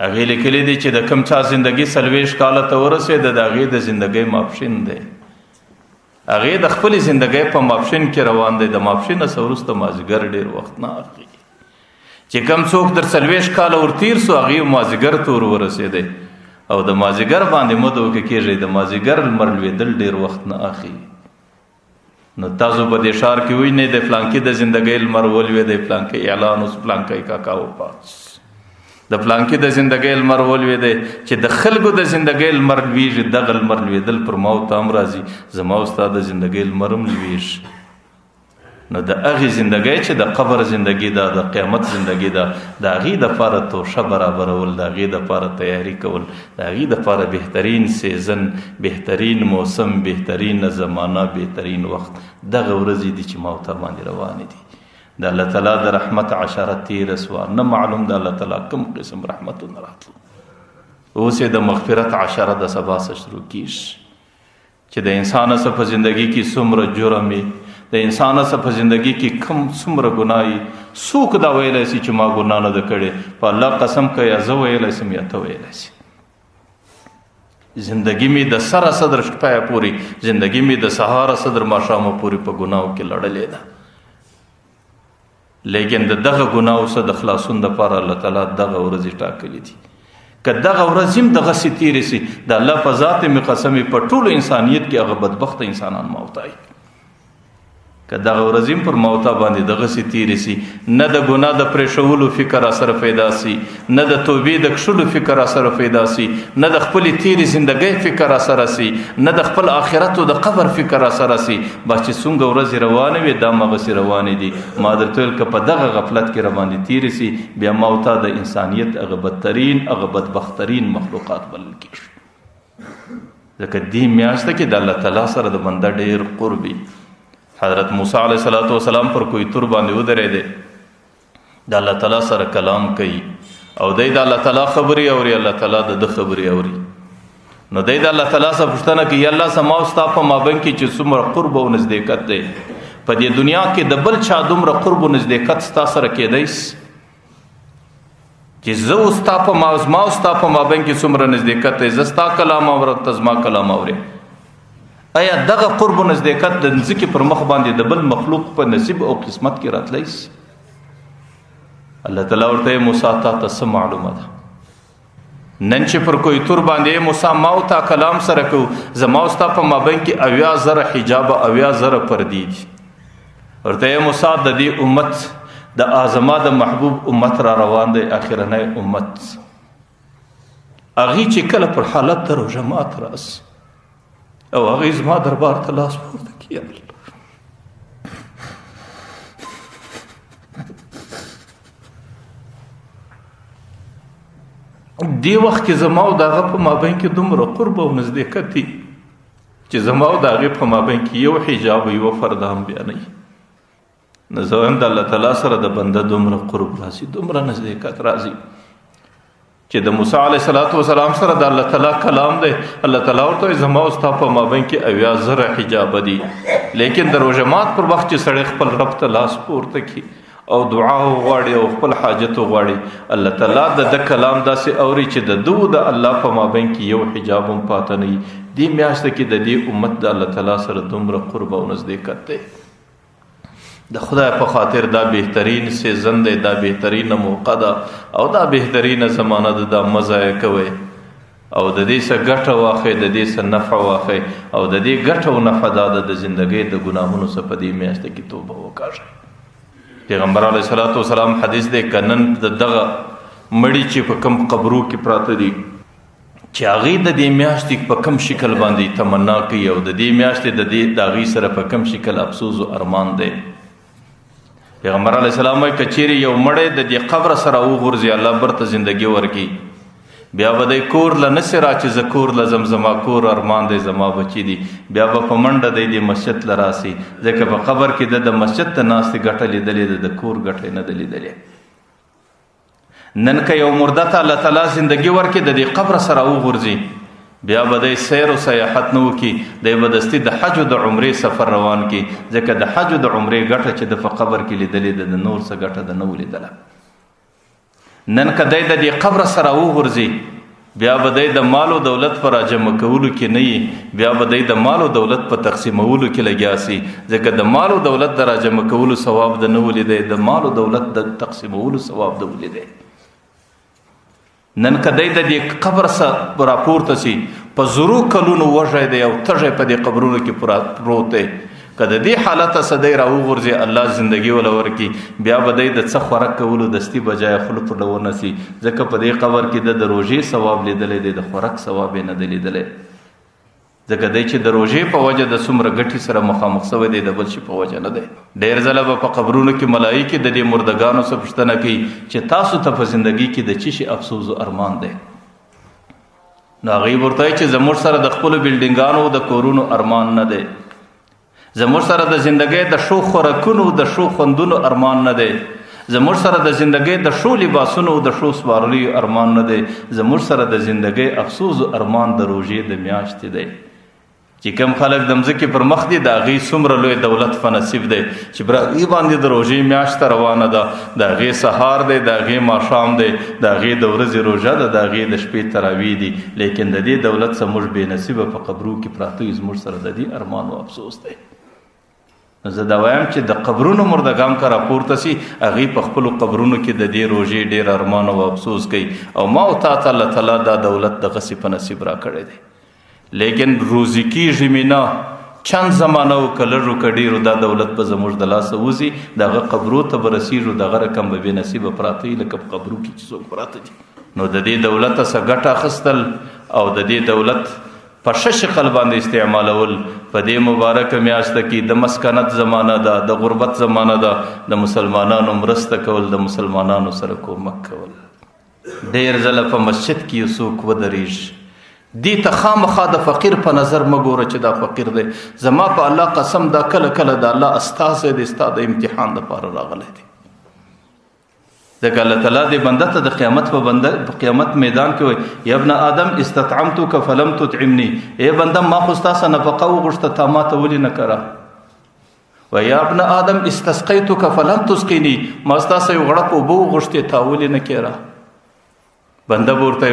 هغې لیکلی دی چې د کوم چا زندګي 40 کاله ته ورسېده، د هغې د زندګۍ ماپښین دی. هغې د خپلې زندګۍ په ماپښین کې روان دی. د ماپښین څخه وروسته مازدیګر ډېر وخت نه اخلي. چې کوم څوک در 40 کاله ور تېر سو، هغې مازدیګر ته ور ورسېدی او د مازدیګر باندې مه دوکه کېږئ. د مازدیګر لمر لوېدل ډېر وخت نه اخلي. نو تاسو په دې ښار کې وینئ د فلانکي د زندګۍ لمر ولوېدی، فلانکي اعلان اوس فلانکی کاکا وفات سو. د فلانکي د زندګۍ لمر ولوېدی. چې د خلکو د زندګۍ لمر لوېږي، دغه لمر لوېدل پر ما او تا هم راځي. زما او ستا د زندګۍ لمر هم لوېږي. نو د هغې زندګۍ چې د قبر زندګي ده، د قیامت زندګي ده، د هغې دپاره توشه برابرول، د هغې دپاره تیاری کول، د هغې دپاره بهترین سیزن، بهترین موسم، بهترین زمانه، بهترین وخت دغه ورځې دي چې ما او تا باندې روانې دي. د الله تعالی د رحمت عشره تېره سوه، نه معلوم د الله تعالی کوم قسم رحمتونه راتلو. اوس یې د مغفرت عشره د سبا څخه شروع کېږي چې د انسان څخه په زندګي کې څومره جرم وي، د انسان څخه په زندګي کې کم څومره ګناه وي. څوک دا ویلی سي چې ما ګناه نه ده کړې؟ په الله قسم که یا زه ویلی سم یا ته ویلی سي. زندګي مې د سره څخه تر پایه پورې، زندګي مې د سهاره څخه تر ماښامه پورې په ګناو کې لړلې ده. لیکن د دغه ګناو څخه د خلاصون دپاره الله تعالی دغه ورځې ټاکلې دي. که دغه ورځ هم دغسې تېرې سي، د الله په ذات مې قسم وي، په ټولو انسانیت کې هغه بدبخته انسانان موتای. که دغه ورځ هم پر موتا باندې دغسې تېرې سي، نه د ګناه د پرېښولو فکر راسره پیدا سي، نه د توبې د کښلو فکر راسره پیدا سي، نه د خپلې تېرې زندګۍ فکر راسره سي، نه د خپل آخرت او د قبر فکر راسره سي، بس چې څنګه ورځې روانې وې دا هماغسې روانې دي. ما درته ویل که په دغه غفلت کې راباندې تېرې سي، بیا ما او تا د انسانیت هغه بدترین، هغه بدبخترین مخلوقات بلل کېږي. ځکه دې میاشت کې د الله تعالی سره د بنده ډېر قرب وي. حضرت موسی علیه الصلاة والسلام پر کوی تور باندې ودرېدی، د الله تعالی سره کلام کوي او دی د الله تعالی خبرې اوري، الله تعالی د ده خبرې اوري. نو دی د الله تعالی څخه پوښتنه کوي، یا الله زما او ستا په مابین کې چې څومره قرب او نزدېکت دی، په دې دنیا کې د بل چا دومره قرب او نزدېکت ستا سره کېدی سي؟ چې زه او ستا په ما زما او ستا په مابین کې څومره نزدېکت دی، زه ستا کلام اورم، ته زما کلام اورې. ایا دغه قرب و نزدېکت د ځمکې پر مخ باندې د بل مخلوق په نصیب او قسمت کې راتلی شي؟ الله تعالی ورته موسی تا ته څه معلومه ده؟ نن چې پر کوی تور باندې موسی ما او تا کلام سره کو، زما او ستا په مابین کې 70,000 حجاب، 70,000 پردې دي. ورته موسی د دې امت د اعظما د محبوب امت را روان دی، اخرنی امت. هغې چې کله پر حالت د روژه مات راسي او هغې زما دربار ته لاس پورته کړي، دې وخت کې زما او د هغه په مابین کې دومره قرب او نزدېکت دی چې زما او د هغې په مابین کې یو حجاب یوه فرده هم بیا نه وي. نو زه وایم د الله تعالی سره د بنده دومره قرب راځي، دومره نزدېکت راځي چې د موسی علیه الصلاة والسلام سره د الله تعالی کلام دی. الله تعالی ورته وایي زما او ستا په مابین کې 70,000 حجاب دي، لیکن د روژه مات پر وخت چې سړی خپل رب ته لاس پورته کړي او دعا وغواړي او خپل حاجت وغواړي، الله تعالی د ده کلام داسې اوري چې د دوه د الله په مابین کې یو حجاب هم پاته نه وي. دې میاشت کې د دې امت د الله تعالی سره دومره قرب او نزدېکت دی. د خدای په خاطر دا بهترین season دی، دا بهترینه موقع ده او دا بهترینه زمانه ده، دا مه ضایع کوئ او د دې څه ګټه واخئ، د دې څه نفع واخئ. او د دې ګټه او نفع دا ده د زندګۍ د ګناهونو څخه په دې میاشت کې توبه وکاږئ. پیغمبر علیه الصلاة والسلام حدیث دی که نن د دغه مړي چې په کم قبرو کې پراته دي چې هغې د دې میاشتې په کم شکل باندې تمنا کوي او د دې میاشتې د دې د هغې سره په کم شکل افسوس او ارمان دی. پیغمبر علیه السلام وایي که چیرې یو مړی د دې قبر سره وغورځي، الله برته زندګي ورکړي، بیا به دی کور له نه سي را چې زه کور له ځم، زما کور ارمان دی، زما بچي دي، بیا به په منډه دی دې مسجد له راسي، ځکه په قبر کې د مسجد د ناستې ګټه لیدلې ده، د کور ګټه یې نه ده لیدلې. نن که یو مرده ته الله تعالی زندګي ورکړي، د دې قبر سره وغورځي، بیا به دی سیر او سیاحت نه وکړي، دی به دستي د حج او د عمرې سفر روان کړي، ځکه د حج او د عمرې ګټه چې د په قبر کې لیدلې ده، د نور څه ګټه ده نه ولیدله. نن که دی د دې قبر سره وغورځي، بیا به دی د مال او دولت په راجمع کولو کې نه وي، بیا به دی د مال او دولت په تقسیمولو کې لګیا سي، ځکه د مال او دولت د راجمع کولو ثواب د نه ولیدی، د مال او دولت د تقسیمولو ثواب د ولیدی. نن که دی د دې قبر څخه راپورته سي، په زرو کلونو وږی دی او تږی په دې قبرونو کې پروت دی، که د دې حالت څخه دی راوغورځي، الله زندګي وله ورکړي، بیا به دی د څه خوراک کولو دستي بجای خوله پر ونسي، ځکه په دې قبر کې د روژې ثواب لیدلی دی، د خوراک ثواب یې نه دی لیدلی. ځکه دی چې د روژې په وجه د څومره ګټې سره مخامخ سوی دی، د بل شي په وجه نه دی. ډېر ځله به په قبرونو کې ملایکې د دې مردګانو څخه پوښتنه کوي چې تاسو ته په زندګۍ کې د څه شي افسوس او ارمان دی؟ نو هغوی ورته وایي چې زموږ سره د خپلو بلډینګانو د کورونو ارمان نه دی، زموږ سره د زندګۍ د ښو خوراکونو د ښو خوندونو ارمان نه دی، زموږ سره د زندګۍ د ښو لباسونو د ښو سوارلیو ارمان نه دی، زموږ سره د زندګۍ افسوس او ارمان د روژې د میاشتې دی. چې کوم خلک د مځکې پر مخ دي، د هغې څومره لوی دولت په نصیب دی چې پر هغې باندې د روژې میاشت روانه ده، د هغې سهار دی، د هغې ماښام دی، د هغې د ورځې روژه ده، د هغې د شپې تراویح دي، لیکن د دې دولت څخه موږ بې نصیبه په قبرو کې پراته یو، زموږ سره د دې ارمان او افسوس دی. نو زه دا وایم چې د قبرونو مردګان که راپورته سي، هغوی په خپلو قبرونو کې د دې روژې ډېر ارمان او افسوس کوي، او ما او تا ته الله تعالی دا دولت دغسې په نصیب راکړی دی، لیکن روزي کېږي مې نه. چند زمانه و که لږو که ډېرو دا دولت به زموږ د لاسه وځي، د هغه قبرو ته به رسېږو، دغه رقم به بې نصیبه پراته وي لکه په قبرو کې چې څوک پراته دي. نو د دې دولت څخه ګټه اخیستل او د دې دولت په ښه شکل باندې استعمالول په دې مبارکه میاشت کې د مسکنت زمانه ده، د غربت زمانه ده، د مسلمانانو مرسته کول، د مسلمانانو سره کومک کول. ډېر ځله په مسجد کې یو څوک ودرېږي، دې ته خامخا د فقیر په نظر مه ګوره چې دا فقیر دی، زما په الله قسم دا کله کله د الله استازی دی، ستا د امتحان دپاره راغلی دی. ځکه الله تعالی دې بنده ته د قیامت په بنده په قیامت میدان کې وایي یا ابن آدم استطعمتک فلم تطعمني، ای بنده ما خو ستا څخه نفقه وغوښته، تا ما ته ولې نه کړه؟ و یا ابن آدم استسقیتک فلم تسقیني، ما ستا څخه یو غړپ اوبه وغوښتې، تا ولې نه کړه؟ بنده به ورته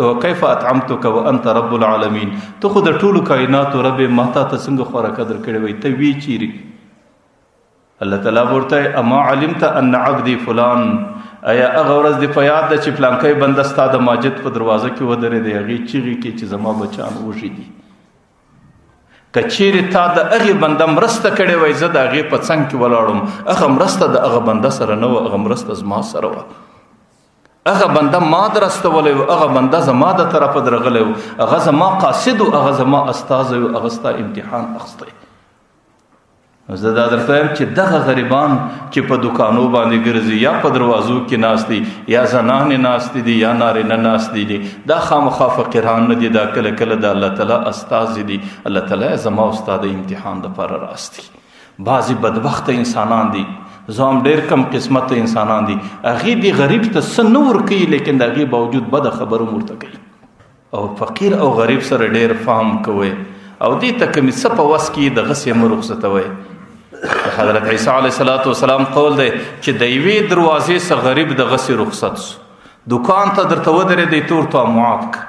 وکیف اطعمتک وانت رب العالمین، ته خو د ټولو کائناتو رب یې، ما تا ته څنګه خوراکه درکړې وای، ته وی چیرې؟ الله تعالی به ورته اما علمت ان عبدي فلان، ایا هغه ورځ دې په یاد ده چې پلانکی بنده ستا د ماجد په دروازه کې ودرېدی، هغې چیغې کړې چې زما بچیان وږي دي. که چیرې تا د هغې بنده مرسته کړې وای، زه د هغې په څنګ کې ولاړم، هغه مرسته د هغه بنده سره نه وه، هغه مرسته زما سره وه. هغه بنده ما درستولی و، هغه بنده زما د طرفه درغلی و، هغه زما قاصد و، هغه زما استازی و، هغه ستا امتحان اخیستی. زه دا درته وایم چې دغه غریبان چې په دوکانو باندې ګرځي، یا په دروازو کې ناست دي، یا زنانې ناستې دي، یا نارینه ناست دي، دا خامخا فقیران نه دي، دا کله کله د الله تعالی استازي دي. الله تعالی زما او ستا د امتحان دپاره راستي. بعضې بدبخته انسانان دي، زه هم ډېر کم قسمته انسانان دي، هغې دې غریب ته څه نه ورکوي، لیکن د هغې باوجود بده خبره هم ورته کوي. او فقیر او غریب سره ډېر فهم کوي، او دې ته که مې څه په وس کې دغسې مه رخصتوئ. د حضرت عیسی علیه الصلاة والسلام قول دی چې د یوې دروازې څخه غریب دغسې رخصت سو، دوکان ته درته ودرېدی، تور ته معاف کړه.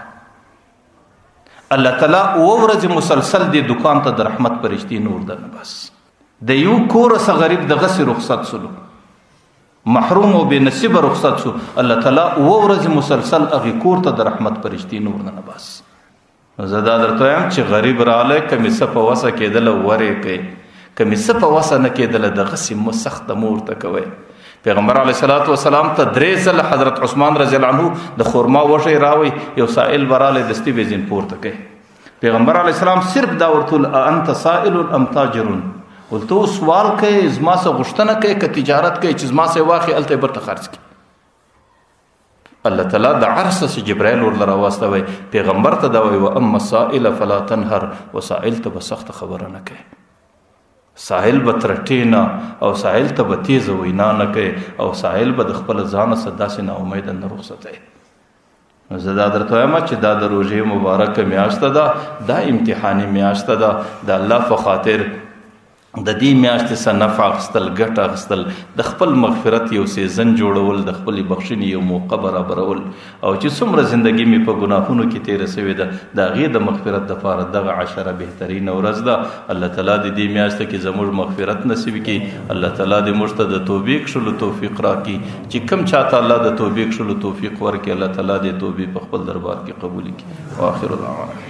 الله تعالی اووه ورځې مسلسل دې دوکان ته د رحمت فرشتې نور دنه بس. د یو کور څخه غریب دغسې رخصت سولو، محروم او بې نصیبه رخصت سو، الله تعالی اووه ورځې مسلسل هغې کور ته د رحمت فرشتې نور دنه بس. زه دا درته وایم چې غریب راغلی، که مې څه په وسه کېدله ورې کوي، که مې څه په وسه نه کېدله دغسې مه سخته مه ورته کوئ. پیغمبر علیه الصلاة والسلام ته درې ځله حضرت عثمان رضی الله عنه د خورما وږی راوی، یو سائل به راغلی دستي به یې ځین پورته کوي. پیغمبر علیه السلام صرف دا ورته وویل، انت سائل ام تاجر؟ ورته اوس سوال کوې، زما څه غوښتنه کوې که تجارت کوې چې زما څه یې واخلې هلته یې بیرته خرڅ کړي؟ الله تعالی د عرش څخه جبرائیل ورله راواستوی، پیغمبر ته دا وایي، واما السائل فلا تنهر، وسائل ته به سخته خبره نه کوي، ساحل به ترټې نه، او ساحل ته به تیزه وینا نه کوي، او ساحل به د خپل ځانه څخه داسې ناامیده نه رخصتوي. نو زه دا درته وایم چې دا د روژې مبارکه میاشت ده، دا امتحاني میاشت ده، د الله په خاطر د دې میاشتې څخه نفع اخیستل، ګټه اخیستل، د خپل مغفرت یو سیزن جوړول، د خپلې بخښنې یو موقع برابرول، او چې څومره زندګي مې په ګناهونو کې تېره شوې ده د هغې د مغفرت دپاره دغه عشره بهترینه ورځ ده. الله تعالی دې دې میاشت کې زموږ مغفرت نصیب کړي. الله تعالی دې موږ ته د توبې کښلو توفیق راکړي. چې کوم چاته الله د توبې کښلو توفیق ورکړي، الله تعالی دې توبې په خپل دربار کې قبول کړي. واخر دعوانا.